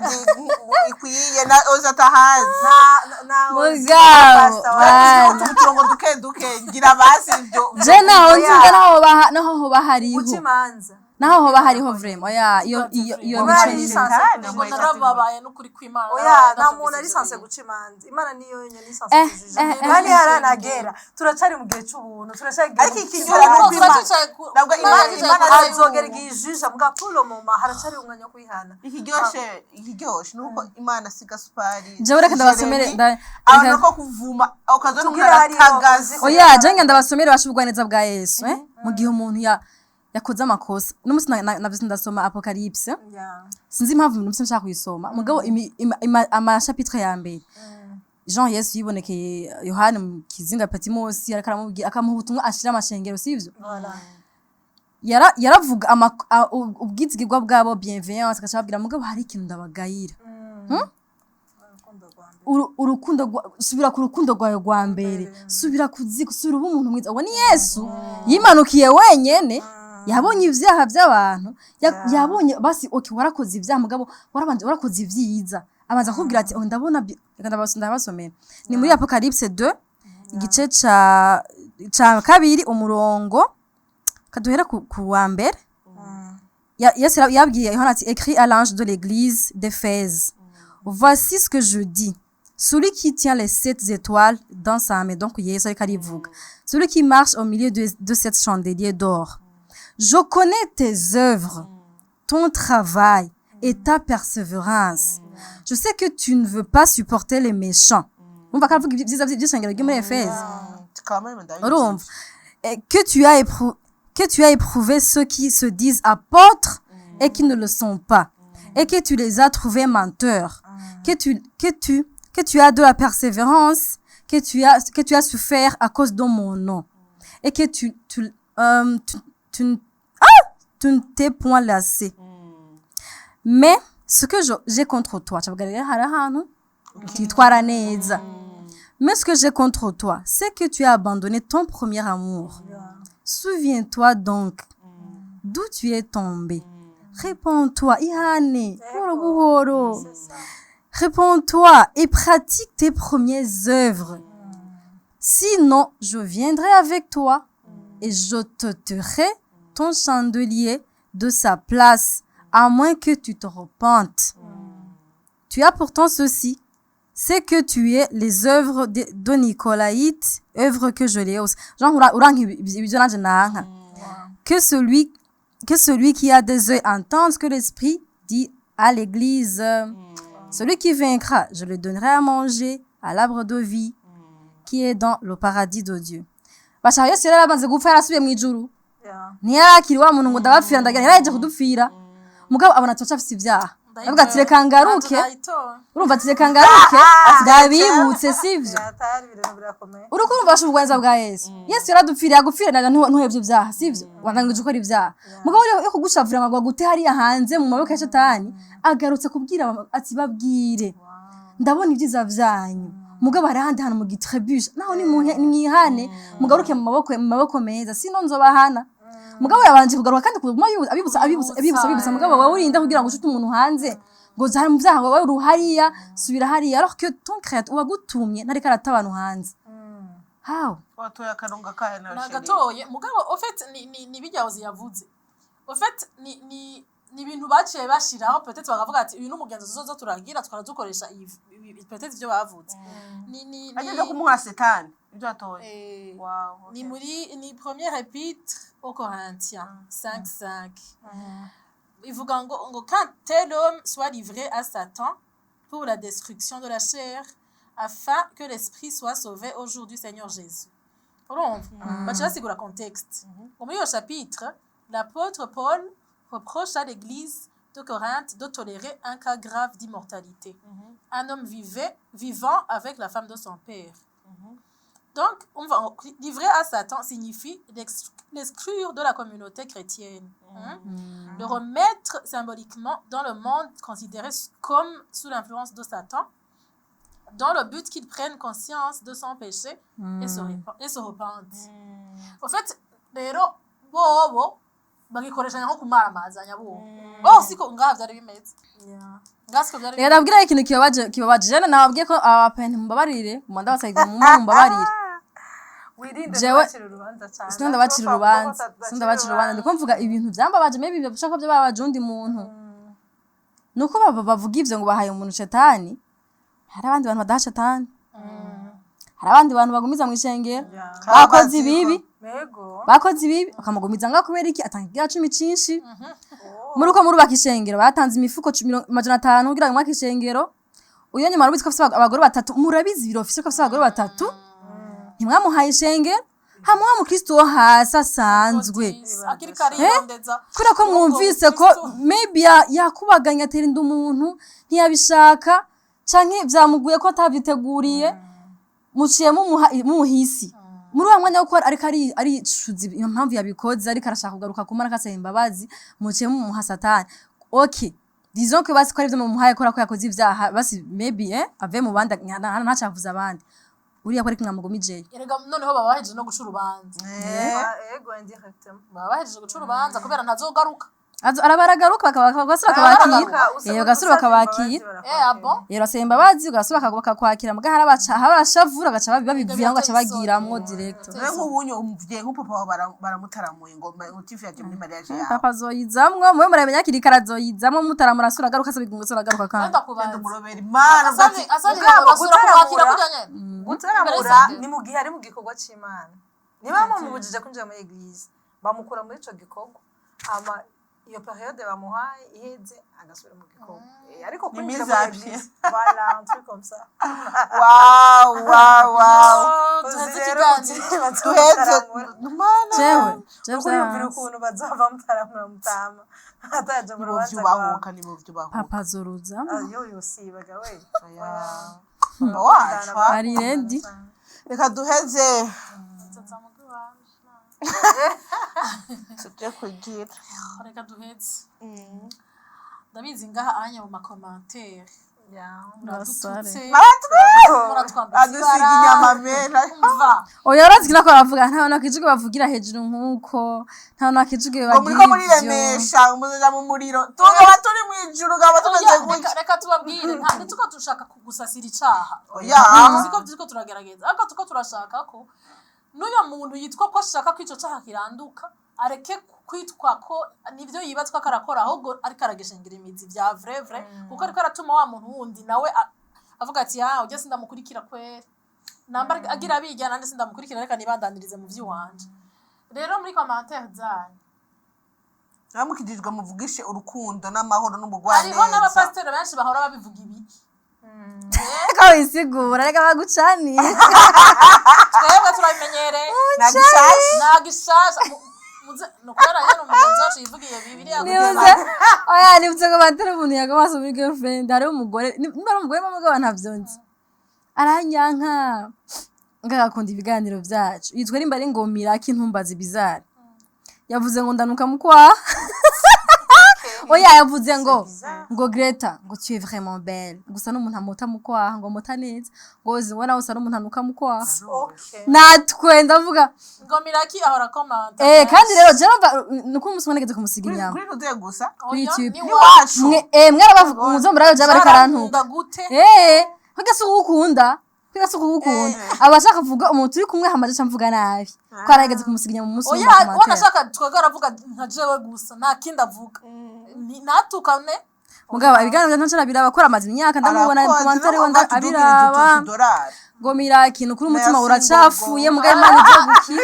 ikwiye na oza atahazi. Mugabo bana. Uturongo duke duke ngira basi ibyo. Je naho nzi nga naho hoba, naho hoba hariho. Guca imanza. Naho hoba hariho vraiment, oya, iyo Oya, mico ari ni lisansi. Ngo narababaye n'ukuri kw'Imana. Oya, nta muntu ari censé guca imanza. Imana niyo yonyine iri censé kujija, kandi haranagera turacari mu gihe c'ubuntu, turacari igihe. Ariko ikinyura ni uko Imana ntabwo Imana Hazogera igihe ijija muga pour le moment haracari umwanya wo kwihana. Ikiryoshe ni uko Imana si gasupari. Jewe reka ndabasomere Abantu ko kuvuma ukazona umuntu Tubwire hariyo. aratagaze. Oya, je ngenda ndabasomere basha ubugwaneza bwa Yesu, eh, mu gihe umuntu yakoze amakosa. N'umunsi navyutse ndasoma Apocalypse. Sinzi impamvu numvise nshaka kuyisoma, mugabo amachapitre ya mbere, Jean Yesu yibonekeye Yohani mu kizinga Patimosi, ariko aramubwira, akamuha ubutumwa ashira amashengero, sivyo? Voilà. Yaravuga ubwizigirwa bwabo, bienveillance, agaca ababwira: "Mugabo hari ikintu ndabagayira." Urukundo rwa mbere. Urukundo subira ku rukundo rwawe rwa mbere, subira ku ziko, subira uba umuntu mwiza. Uwo ni Yesu yimanukiye wenyene, yabonye ivyaha by'abantu, yabonye basi okay, warakoze ibyaha, mugabo warabanje warakoze ivyiza, abanza kukubwira ati: "Oh, ndabona reka ndabasomera." Ni muri Apocalypse 2, igice ca kabiri, umurongo kaduhera ku wa mbere. Yesu yabwiye Yohana ati: "Écris à l'ange de l'église d'Éphèse: Voici ce que je dis, celui qui tient les sept étoiles dans sa main." Donc Yesu ariko arivuga, "celui qui marche au milieu de sept chandeliers d'or: Je connais tes œuvres, ton travail et ta persévérance. Je sais que tu ne veux pas supporter les méchants." Umva ko aravuga ibyiza by'ishengero ryo muri Efeze. Quand même ndabizi. Urumva. Et que tu as éprouvé ceux qui se disent apôtres et qui ne le sont pas, et que tu les as trouvés menteurs, que tu as de la persévérance, que tu as souffert à cause de mon nom, et que tu ne t'es point lassé. Mais ce que j'ai contre toi, tu vas hari ahantu utitwara neza. "Mais ce que j'ai contre toi, c'est que tu as abandonné ton premier amour. Souviens-toi donc d'où tu es tombé. Repens-toi, ihane, buhoro buhoro. C'est ça. Repens-toi et pratique tes premières œuvres. Sinon, je viendrai avec toi et je t'ôterai ton chandelier de sa place, à moins que tu te repentes. Tu as pourtant ceci, c'est que tu hais les œuvres de Nicolaïtes, œuvres que je les hausse." Genre, uranka ibyo nanje nanka. Que celui qui a des yeux entende ce que l'Esprit dit à l'Église. Celui qui vaincra, je le donnerai à manger à l'arbre de vie qui est dans le paradis de Dieu. Bashaka Yesu yari yarabanze gupfa, yarasubiye mu ijuru. Ntiyarakiri wa muntu ngo ndabapfira, ndagira yaraje kudupfira. Mugabo abona turacafise ibyaha. Aravuga ati: "Reka ngaruke." Urumva ati: "Reka ngaruke ndabibutse," sivyo? Atari ibintu birakomeye. Uriko urumva basha ubugwaneza bwa Yesu. Yesu yaradupfiriye, agupfira naga ntuhevye ibyaha, sivyo? Wandangije ukora ibyaha. Mugabo yo kugushavura ngo agute hariya hanze mu maboko ya Satani, agarutse kubwira ati: "Babwire, ndabona ibyiza vyanyu, mugabo hari ahandi hantu mu gitrebuje naho ni mwihane, mugaruke mu maboko meza, sino nzobahana." Mugabo yabanje kugaruka kandi kuguma abibutsa, abibutsa, abibutsa, abibutsa. Mugabo wowe urinda kugira ngo ushute umuntu hanze ngo uza mu byaha, wowe uri hariya, subira hariya, alors que ton créateur uwagutumye ntariko arata abantu hanze. How? Watoye akarongo kahe nawe, chérie? Nagatoye, mugabo au fait ni bijya ozi yavuze, au fait ni ibintu. baciye bashiraho, peut-être bakavuga ati uyu n'umugenzo tuzoza turagira, tukaba dukoresha peut-être ivyo bavuze ni Ageze kumuha setani ibyo atoye. Wow, Ni okay. muri ni première épître aux Corinthiens 5 5, ivuga ngo quand tel homme soit livré à Satan pour la destruction de la chair, afin que l'esprit soit sauvé au jour du Seigneur Jésus. Urumva baca basigura contexte. Ngo muri iyo chapitre, l'apôtre Paul reproche à l'église de Corinthe de tolérer un cas grave d'immoralité, un homme vivant avec la femme de son père. Donc, on va livrer à Satan signifie l'exclure de la communauté chrétienne, hein. Le remettre symboliquement dans le monde considéré comme sous l'influence de Satan, dans le but qu'il prenne conscience de son péché et se repente. En fait, rero bobo bagikoresha nko kumaramazanya bobo. Oh, siko ngaha vyari bimeze. Ngaha siko vyari Reka bimeze. ndabwira ikintu kibabaje. Jene nababwiye ko abapenti, mumbabarire, mumanda basabye mumbabarire. Wirinde Jewe ntubacire urubanza cyane. Sinda bacira urubanza, sinda bacira urubanza, ndiko mvuga ibintu byambabaje, maybe bishobora ko byababaje undi muntu. Nuko bavuga ivyo ngo bahaye umuntu shetani, hari abandi bantu badaha shetani, hari abandi bantu bagumiza mu ishengero bakoze ibibi. Bakoze ibibi bakamugumiza ngaho. Kubera iki? Atanga igira cumi cinshi muri uko murubaka ishengero, batanze imifuko 500 kugira ngo mwake ishengero. Uyo nyuma murabizi ko afise abagore batatu, murabizi birofise ko afise abagore batatu, ntimwamuhaye ishengero. Hamwe wa mukristo wo hasi asanzwe Akiri kariyondeza. Kubera ko mwumvise ko maybe yakubaganya, atera inda umuntu, ntiyabishaka canke vyamuguye ko atavyiteguriye, muciye mumuha isi muri wa mwanya wo kuba ariko aricuza impamvu yabikoze, ariko arashaka kugaruka kumara akasaba imbabazi, muciye mumuha satani. Okay, disons que basi ko arivyo mumuhaye kubera ko yakoze ivyaha, basi maybe ave mu bandi, ntacavuze abandi, uriya ko ariko mwamugumijeyo. Erega noneho baba bahejeje no guca urubanza. Ego, indirectement. Baba bahejeje guca urubanza kubera ntazogaruka. Arabaragaruka, bagasubira bakabakira. Bagasubira bakabakira. Ah bon. Rero asaba imbabazi, ugasubira bakakwakira, muga hari abashavura bagaca babivuyamo, bagaca bagiramwo direct. Rero nk'ubunye umuvyeyi nk'upapa wawe baramutaramuye ngo Tifu yaje muri mariage yawe. Papa azoyizamwo, mube muramenya hakiri kare, azoyizamwo mutaramura, asura agaruka, asaba asura agaruka kandi. Wenda kubanza. Genda umurobera imana uvuga ati, Asabye Mugabo basura kumwakira gutaramura- kurya nyene. Gutaramura Mbere ni mu gihe ari mu gikorwa c'Imana. Niba bamubujije kwinjira muri église, bamukura muri ico gikorwa, hama iyo période bamuhaye iheze agasubira mu gikorwa. Ariko Ni kwinjira mise à muri pied. église, voilà, un truc comme ça. Wow, wow, wow. Duheze Uzi rero ikiganiro. uti Duheze bazomutaramura. Mana. Jewe Uriyumvira vyanse. ukuntu bazova mutaramura mutama ataje mu rubanza rwawe. Nibo vyubahuka, nibo vyubahuka. Papa azoruzamwo. Ayo yosibaga we. Oya. Papa wacu ha? Ari ready. Reka duheze tuje kugira Reka duheze. Ndabizi ngaha anya mu ma commentaires muradututse, muratwambitse adusiga ibara. Inyama mera. Umva. Oya, urazi ko bavuga nta bantu bakijuge bavugira hejuru nk'uko nta bantu bakijuge Ngo muriko bagira ivyo. muriremesha, muzoja mu muriro, tugaba turi mw'ijuru, gaba tumeze Oya, gutya. reka tubabwire, ntituko dushaka kugusasira icaha. Oya. Tuzi ko turiko turagerageza, ariko tuko turashaka ko n'uyo muntu yitwa ko ashaka ko ico caha kiranduka areke kwitwa ko nivyo yibatswa ko arakora, ahubwo ariko aragishingira imizi vya vrai vrai, kuko ariko aratuma wa muntu wundi nawe avuga ati ah, ujya sindamukurikira kweri, namba agira abijya nanje sindamukurikira, reka nibandanirize mu vy'iwanje. Rero muri commentaire zanyu Namukijijwe, muvugishe urukundo n'amahoro hariho n'umugwaneza. N'abapasiteri benshi bahora babivuga ibi. Reka wisigura, reka bagucanire. Twebwe turabimenyereye. Nagishasha. Nagishasha. Ni ukubera nyene umugenzi wacu yivugiye Bibiliya Nibuze, oya, nibutse ko batera umuntu yagomasa muri girlfriend, hariho umugore, nimba ari umugore mugabo ntavyo nzi, aranyanka ngagakunda ibiganiro vyacu, yitwa nimba ari ngo Miraki Ntumbazi bizarre, yavuze ngo ndanuka mukwaha. Oya, yavuze ngo Greta, ngo tu es vraiment belle, gusa n'umuntu amota mukwaha, ngo amota neza, ngo uzi ngo nawe usa n'umuntu anuka mukwaha. Natwe ndavuga. Ngo Miraki ahora komanta. Kandi rero je numva nuko umunsi umwe nageze kumusiga inyama. Kuri ruze gusa. Kuri YouTube. Ni wacu. Iwacu. Mwe mwarabavuga muzo murayo je bariko arantuka. Arankunda gute? Kwiga si ugukunda, kwiga si ugukunda, aba ashaka kuvuga umuntu turi kumwe hamaze aca mvuga nabi ko arageze kumusiga inyama umunsi umwe Oya. mu commentaire. Wanashaka twebwe aravuga nka jewe gusa, nta kindi avuga. Ntatukane. Mugabo ibiganiro bya ntaco arabiraba, ko aramaze imyaka ndamubona Arakoze, commentaire no wenda batudugiriza abiraba. utudorari. Ngo mira ikintu kuri umutima Merci, uracafuye. Ngogo. Mugabo Imana izogukize.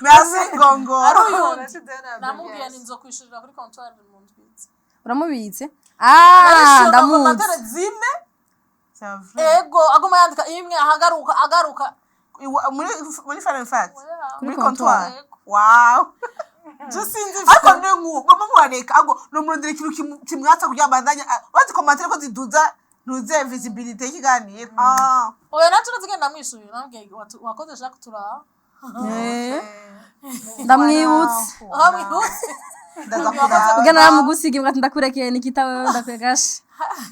Merci Ngongo. Ari uyundi namubwiye ni nzo kwishurira kuri comptoir mu ndwiza. Uramubitse? Ah, Narishyura ndamuzi. commentaire zine. C'est vrai. Ego, aguma yandika imwe, ahagaruka agaruka. Muri Fun and Fact. Kuri Muri comptoir. comptoir. Wow. Je sinzi. Ariko ni nk'uwo mama mwareka ahubwo numurondera ikintu kimwatsa kugira ngo abandanye bazi commentaire ko ziduza ntuze visibilité y'ikiganiro. Ah. Oya, naco nazigenda namwishuye, namubwiye wakoze shaka turaha. Eh, ndamwibutse. Aho mwihuse. Ndaza kuraba. Ubwo naramugusiga imbwa ati ndakurekeye Nikita, wewe ndakwegashe,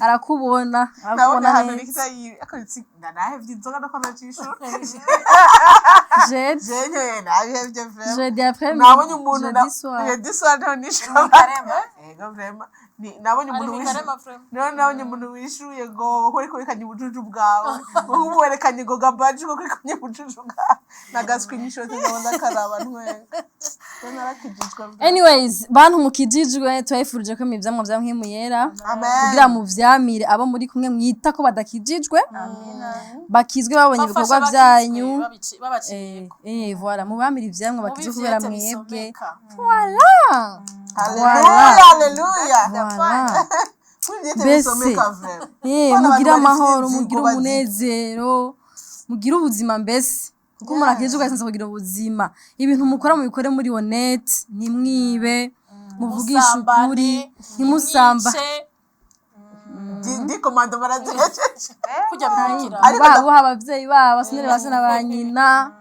arakubona. Nabonye Arakubona ahantu neza. Nikita yiwe ariko nanahevye inzoga no kwamacishura. Jeudi. Jewe nabihevye vraiment. Jeudi après. Nabonye umuntu Jeudi soir. Jeudi soir niho nishura. Karema. Ego vraiment. Nabonye Ari umuntu mu wishuye. Karema frame. Niho nabonye umuntu wishuye ngo ko uriko werekanye ubujuju bwawe, ngo ubu werekanye ngo gabaji, ngo werekanye ubujuju bwawe naga screenshot ngo ndakaraba ntwenga. Rero narakijijwe vraiment. Anyways, bantu mukijijwe, turabifurije ko ivyamwa vya Mpwemu Yera Amen. kugira muvyamire abo muri kumwe mwita ko badakijijwe, bakizwe babonye ibikorwa byanyu. Babaciyeko. Eh, voilà, mubamire ivyamwa bakizwe kubera mwebwe. Voilà. Haleluya, haleluya. Voilà. Kuri vyete Mbese. bisomeka vraiment. Eh, Bana mugire abantu amahoro, bafite mugire inzigo umunezero, mugire ubuzima mbese, kuko umuntu akijijwe asanzwe kugira ubuzima. Ibintu mukora mubikore muri honnête, ntimwibe, muvugishe ukuri, ntimusamba. Ndi commando barazihejeje. Kujya bikurikira. Ariko Buha abavyeyi babo, basinere ba se na ba nyina.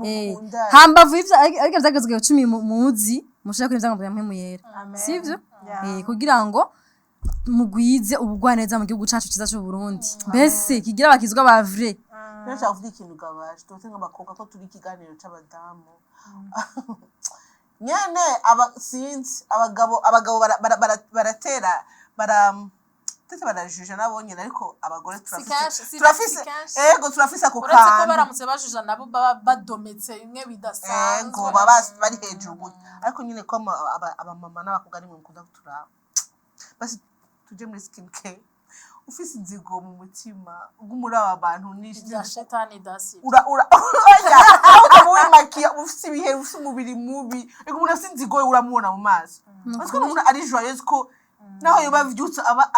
Eh, Mukundane. hambavu y'ivyo ariko vyagezwe 10 muzi mushaka ko ivyanga bya Mpwemu Yera, sivyo? Eh, kugira ngo mugwize ubugwaneza mu gihugu cacu ciza c'u Burundi, mbese kigira abakizwa ba vrai. Rero nshaka kuvuga ikintu gabaje tuze nk'abakobwa ko turi ikiganiro c'abadamu nyene aba sinzi abagabo baratera bara tete barajuja nabo nyene, ariko abagore turafise kenshi, si turafise kenshi. Ego, turafise ako Uretse ko kantu. baramutse bajuja nabo baba badometse bimwe bidasanzwe. Ego, baba bari hejuru gutya, ariko nyine ko abamama n'abakobwa nimwe mukunda kuturaba, basi tuje muri skin care. Ufise inzigo mu mutima uguma uraba abantu ni Bya shetani dasi. Ura ura oya, aho ukaba wimakiya ufise ibihe, ufise umubiri mubi, ego, umuntu afise inzigo we uramubona mu maso, parce ko umuntu ari joyeuse ko naho yoba avyutse aba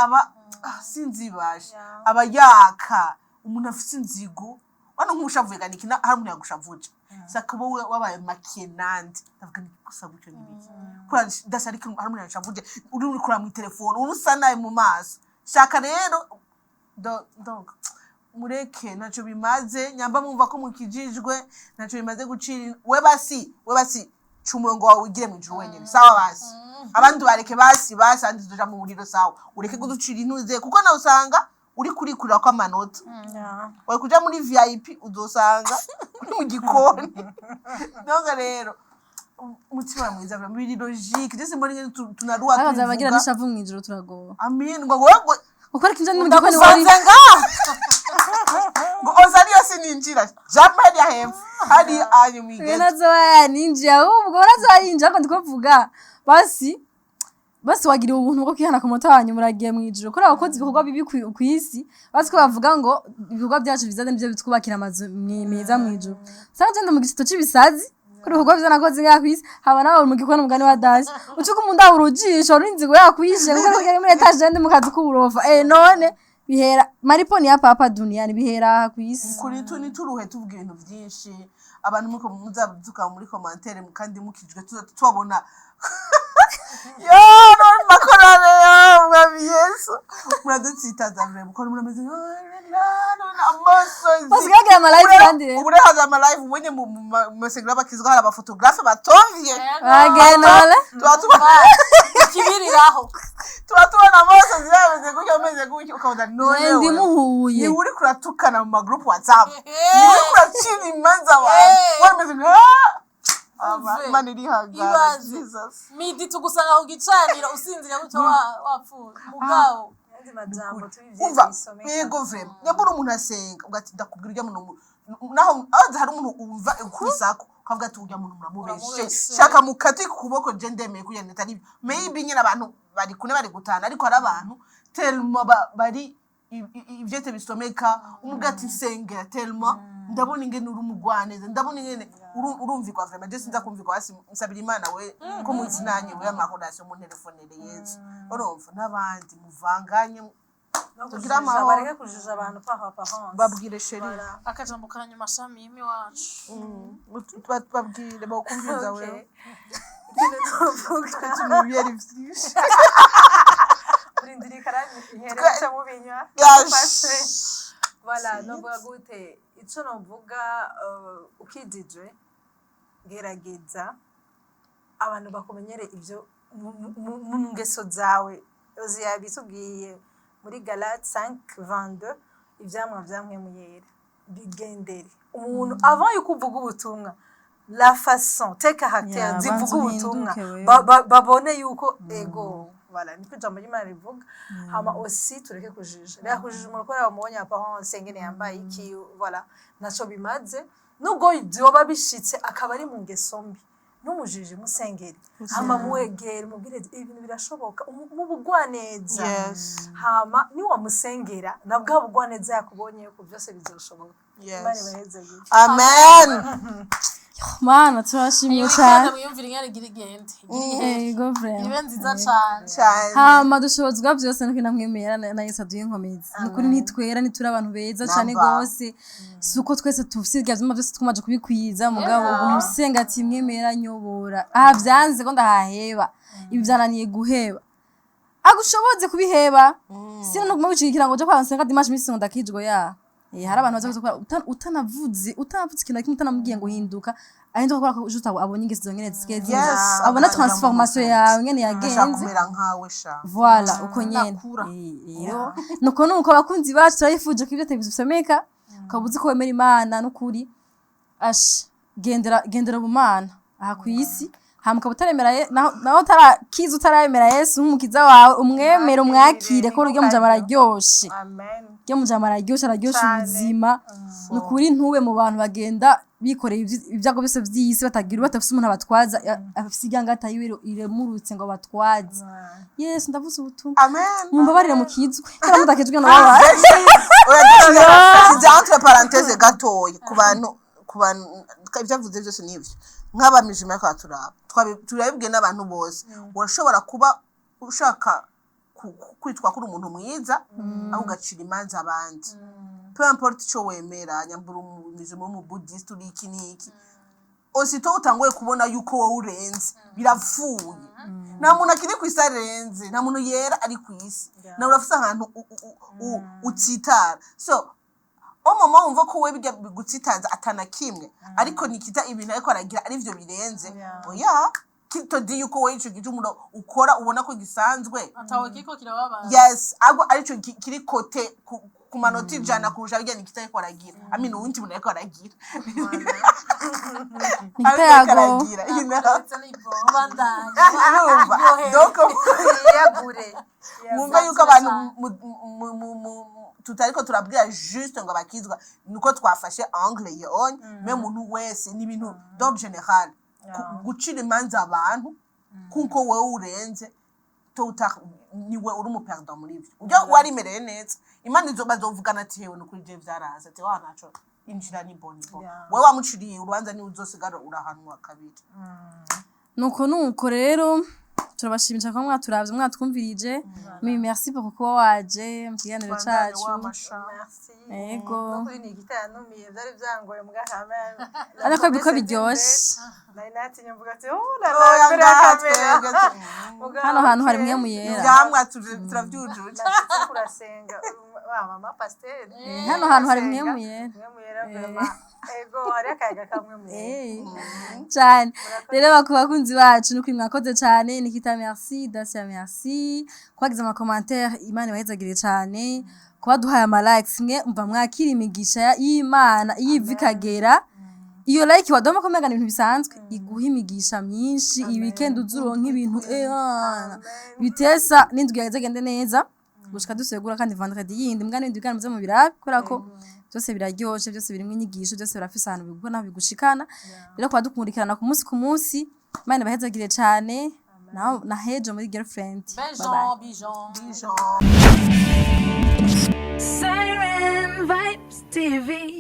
ah, sinzibashe aba yaka. Umuntu afise inzigo wano nk'ushavuye ganiki hari umuntu yagushavuje saka wowe wabaye makiye nande ndavuga ni gusa gutyo n'ibiki kubera ndasa, ariko hari umuntu yashavuje uri kuraba mu telefone urusa nabi mu maso. Shaka rero donc mureke, ntacyo bimaze. Nyamba mwumva ko mukijijwe, ntacyo bimaze gucira. We basi ca umurongo wawe wigire mu ijuru wenyine, sawa? Basi abandi bareke, basi abandi tuja mu muriro, sawa? Ureke kuducira intuze kuko nawe usanga uri kurikurira ko amanota wari kuja muri VIP uzosanga uri mu gikoni. Donc rero umutima mwiza vraiment biri logique, ndetse mbona ingene tunaruha Bakaza bagira tubivuga. n'ishavu mw'ijoro, turagowe. Amin. Ngo ngo Ukora ikintu mu gikoni wari ndagusanze ngaha ngo ozariyo sininjira jambo hariya hepfo hari anyu mwigeze. Nazo yaninjiye, ahubwo nazo yarinjiye, ariko ndiko mvuga basi basi wagiriwe ubuntu bwo kwihana ku munota wanyu, muragiye mw'ijuru. Kuri abakozi ibikorwa bibi kw'isi, basi ko bavuga ngo ibikorwa byacu bizaza nivyo bitwubakira amazu meza mw'ijuru. Sanga genda mu gisito c'ibisazi kuri ibikorwa vyiza nakoze ngaha kw'isi, haba nawe mu gikoni umugani wa dasi ucuka umuntu abura urujisho n'inzigo yakwishe kuko ariko yari muri étage ndi mu kazi k'uburofa. Eh, none bihera mariponi ya papa duniani, bihera aha kw'isi. Kuri tu ntituruhe tuvuga ibintu byinshi. Abantu muko muzaduka muri commentaire kandi mukijwe tubabona yo none makorale yo mwami Yesu muradutsitaza vraiment kuko murameze amosozi. Basigaye bagira ama live kandi rero. Ubu rero haza ama live ubonye mu masengero y'abakizwa hari abaphotographe batovye. Bagenora. Tuba tubona Ikibiriraho. Tuba tubona amosozi yameze gutya, ameze gutya, ukabona none Ndi muhuye. Ni uri kuratukana mu magroup WhatsApp, ni uri kuracira imanza abantu wameze nka Umve. Imana irihangana. Ibaze. Jesus. Midi tugusanga ku gicaniro usinzira gutyo wapfuye mugabo. Ayandi majambo Umva. tubivye bisomeka. Yego, vraiment, nyambura umuntu asenga ugati ndakubwira ujya muntu naho aho hari umuntu umva ukubisako. Ukavuga ati urya muntu muramubeshe. Uramubeshe. Shaka mukate ku kuboko, je ndemeye kugira ngo atari maybe nyine abantu bari kune bari gutana, ariko hari abantu tellement bari ivyete bisomeka, umubwira ati nsengera, tellement ndabona ingene uri umugwaneza, ndabona ingene urumvirwa. Vraiment je sinza kumvirwa hasi, nsabira Imana we ko muzinanye we amahorasiyo muntelefonere Yesu, urumva n'abandi muvanganye No tugire kujija, amahoro. Bareke kujija abantu par apparence. Babwire, chérie. Voilà. Akajambo ka nyuma, Shamimi wacu. Babwire bakumviriza. Okay. Wewe Ikintu novuga, tumubiyeri vyinshi. urindira ikaramu ihere muce mubinywa. Yash. Mufashe. Voilà, novuga gute, ico novuga, ukijijwe, gerageza abantu bakumenyere ivyo mu ngeso zawe. Ozi yabitubwiye muri Galate 5:22, ivyamwa vya Mpwemu Yera bigendere umuntu avant yuko uvuga ubutumwa, la façon tes caractères Yeah, zivuga banza ubutumwa. uhinduke wewe. Babone yuko ego, voilà, niko ijambo ry'Imana rivuga. Hama aussi tureke kujija, reka kujija umuntu kubera bamubonye apparence, ingene yambaye iki, voilà, ntaco bimaze. Nubwo vyoba bishitse akaba ari mu ngeso mbi, numujije, musengere, hama muwegere, mubwire ati, ibintu birashoboka, mu bugwaneza. Hama niwamusengera na bwa bugwaneza yakubonye ko byose bizoshoboka. Imana ibahezagire. Amen. Mana, turashimye Iyo cyane. weekend mwiyumvire ingene igira igende, igira ihere. Yego, vraiment. Ibe nziza cane. Cyane. Hama dushobozwa byose nuko namwemera na Yesu aduhe inkomezi. Nukuri ntitwera, ntituri abantu beza cyane Namba. gose, si uko twese tufise ibya vyuma byose twamaze kubikwiza, mugabo ubu musenga ati mwemera nyobora aha, vyanze ko ndahaheba, ibi vyananiye guheba, agushoboze kubiheba. Sino no kuguma ngo uje kwa nsenga dimanche misi ngo ndakijwe ya. Hari abantu baza gukora utanavuze ikintu na kimwe, utanamubwiye ngo hinduka, ahinduka kubera ko uje abonye ingeso zawe ngene zisigaye zimeze, Yes, abona abona transformation yawe ngene ashaka yagenze. Kumera nkawe sha. Voilà, uko nyene. Nakura. Rero nuko abakunzi bacu turabifuje ko ibyo televiziyo bisomeka, ukaba uzi ko wemera Imana n'ukuri, ash gendera gendera ubumana aha ku isi. Hama ukaba utaremera naho utarakiza, utaremera Yesu nk'umukiza wawe, umwemere, umwakire, ko uryo mujama araryoshe. Amen. Uryo mujama araryoshe, araryoshe Cane. ubuzima. Ni ukuri ntube mu bantu bagenda bikoreye ibyago byose by'isi, batagira, badafise umuntu abatwaza, afise iryangata yiwe iremurutse ngo abatwaze. Yesu, ndavuze ubutumwa. Amen. Mumbabarire mukizwe, cyangwa mudakizwe nababaye. Oya, entre parenthèse gatoya, ku bantu ibyo avuze byose nibyo, nk'abamijima ariko turaba turabibwiye n'abantu bose, urashobora kuba ushaka kwitwa ko uri umuntu mwiza, aho ugacira imanza abandi, peu importe ico wemera, nyambura umumizima, w'umubudiste, uri iki n'iki, aussitôt utanguye kubona yuko wowe urenze, birapfuye. Nta muntu akiri ku isi arenze, nta muntu yera ari ku isi. Nawe urafise ahantu utsitara. So au moment wumva ko we bijya bigutsitaza atana kimwe, ariko nikita ibintu ariko aragira arivyo birenze, oya, kitodi yuko wowe ico gicumuro ukora ubona ko gisanzwe, atawe kiko kirababaza. Yes, ahubwo arico kiri côté ku manota 100 kurusha bijya nikita ariko aragira, I mean uwundi muntu ariko aragira. Nikita Ariko yago. aragira. Ndetse n'ibyo bandanya. Urumva, donc Yiyagure. mwumva yuko abantu tutariko turabwira juste ngo abakizwa, nuko twafashe angle yonye, mais umuntu wese ni ibintu d'ordre général. Gucira imanza abantu kuko wowe urenze, tôt ou tard niwe uri umuperdant muri ivyo. Ujya warimereye neza, Imana izo bazovugana ati hewe nukuri je vyaraza, ati wa naco injira ni bon, ni bon. Wewe wamuciriye urubanza, niwe uzosigara urahanwa kabiri. Nuko rero turabashimisha kuba mwaturavye, mwatwumvirije. Mais merci pour kuba waje mu kiganiro cacu. Merci. Yego. No kuri Nikita yanumiye, byari byangoye mbwa kamera. Ariko biko biryoshe. Nari natinye mvuga ati oh la la, Oya, imbere ya ngaha kamera. twebwe Hano hantu hari mwe muyera. Ivyamwa turavyujuje. Nashitse kurasenga wa mama pasiteri. Hano hantu hari mwe muyera. Mwe muyera vraiment. Ego, hari akayaga kamwe muyera. Cyane rero bakunzi bacu, nukuri mwakoze cyane. Nikita merci, Dacia merci, kwagize ama commentaire, Imana ibahezagire cyane, kuba duhaye ama likes, mwe umva mwakira imigisha y'Imana iyo iva ikagera. Iyo like wadoma ko mega ibintu bisanzwe iguha imigisha myinshi. Iyi weekend uzuronka ibintu bitesa n'indwi yagende neza gushika dusegura, kandi vendredi yindi mbwa n'ibindi biganiro muze mu birabe, kubera ko Byose biraryoshe, byose birimo inyigisho, byose birafise ahantu biguha naho bigushikana. Rero kuba dukurikirana ku munsi ku munsi, Imana ibahezagire cane. Naho na hejo muri Girlfriend. Bye bye. Bijon, bijon. Bijon. Siren Vibes TV.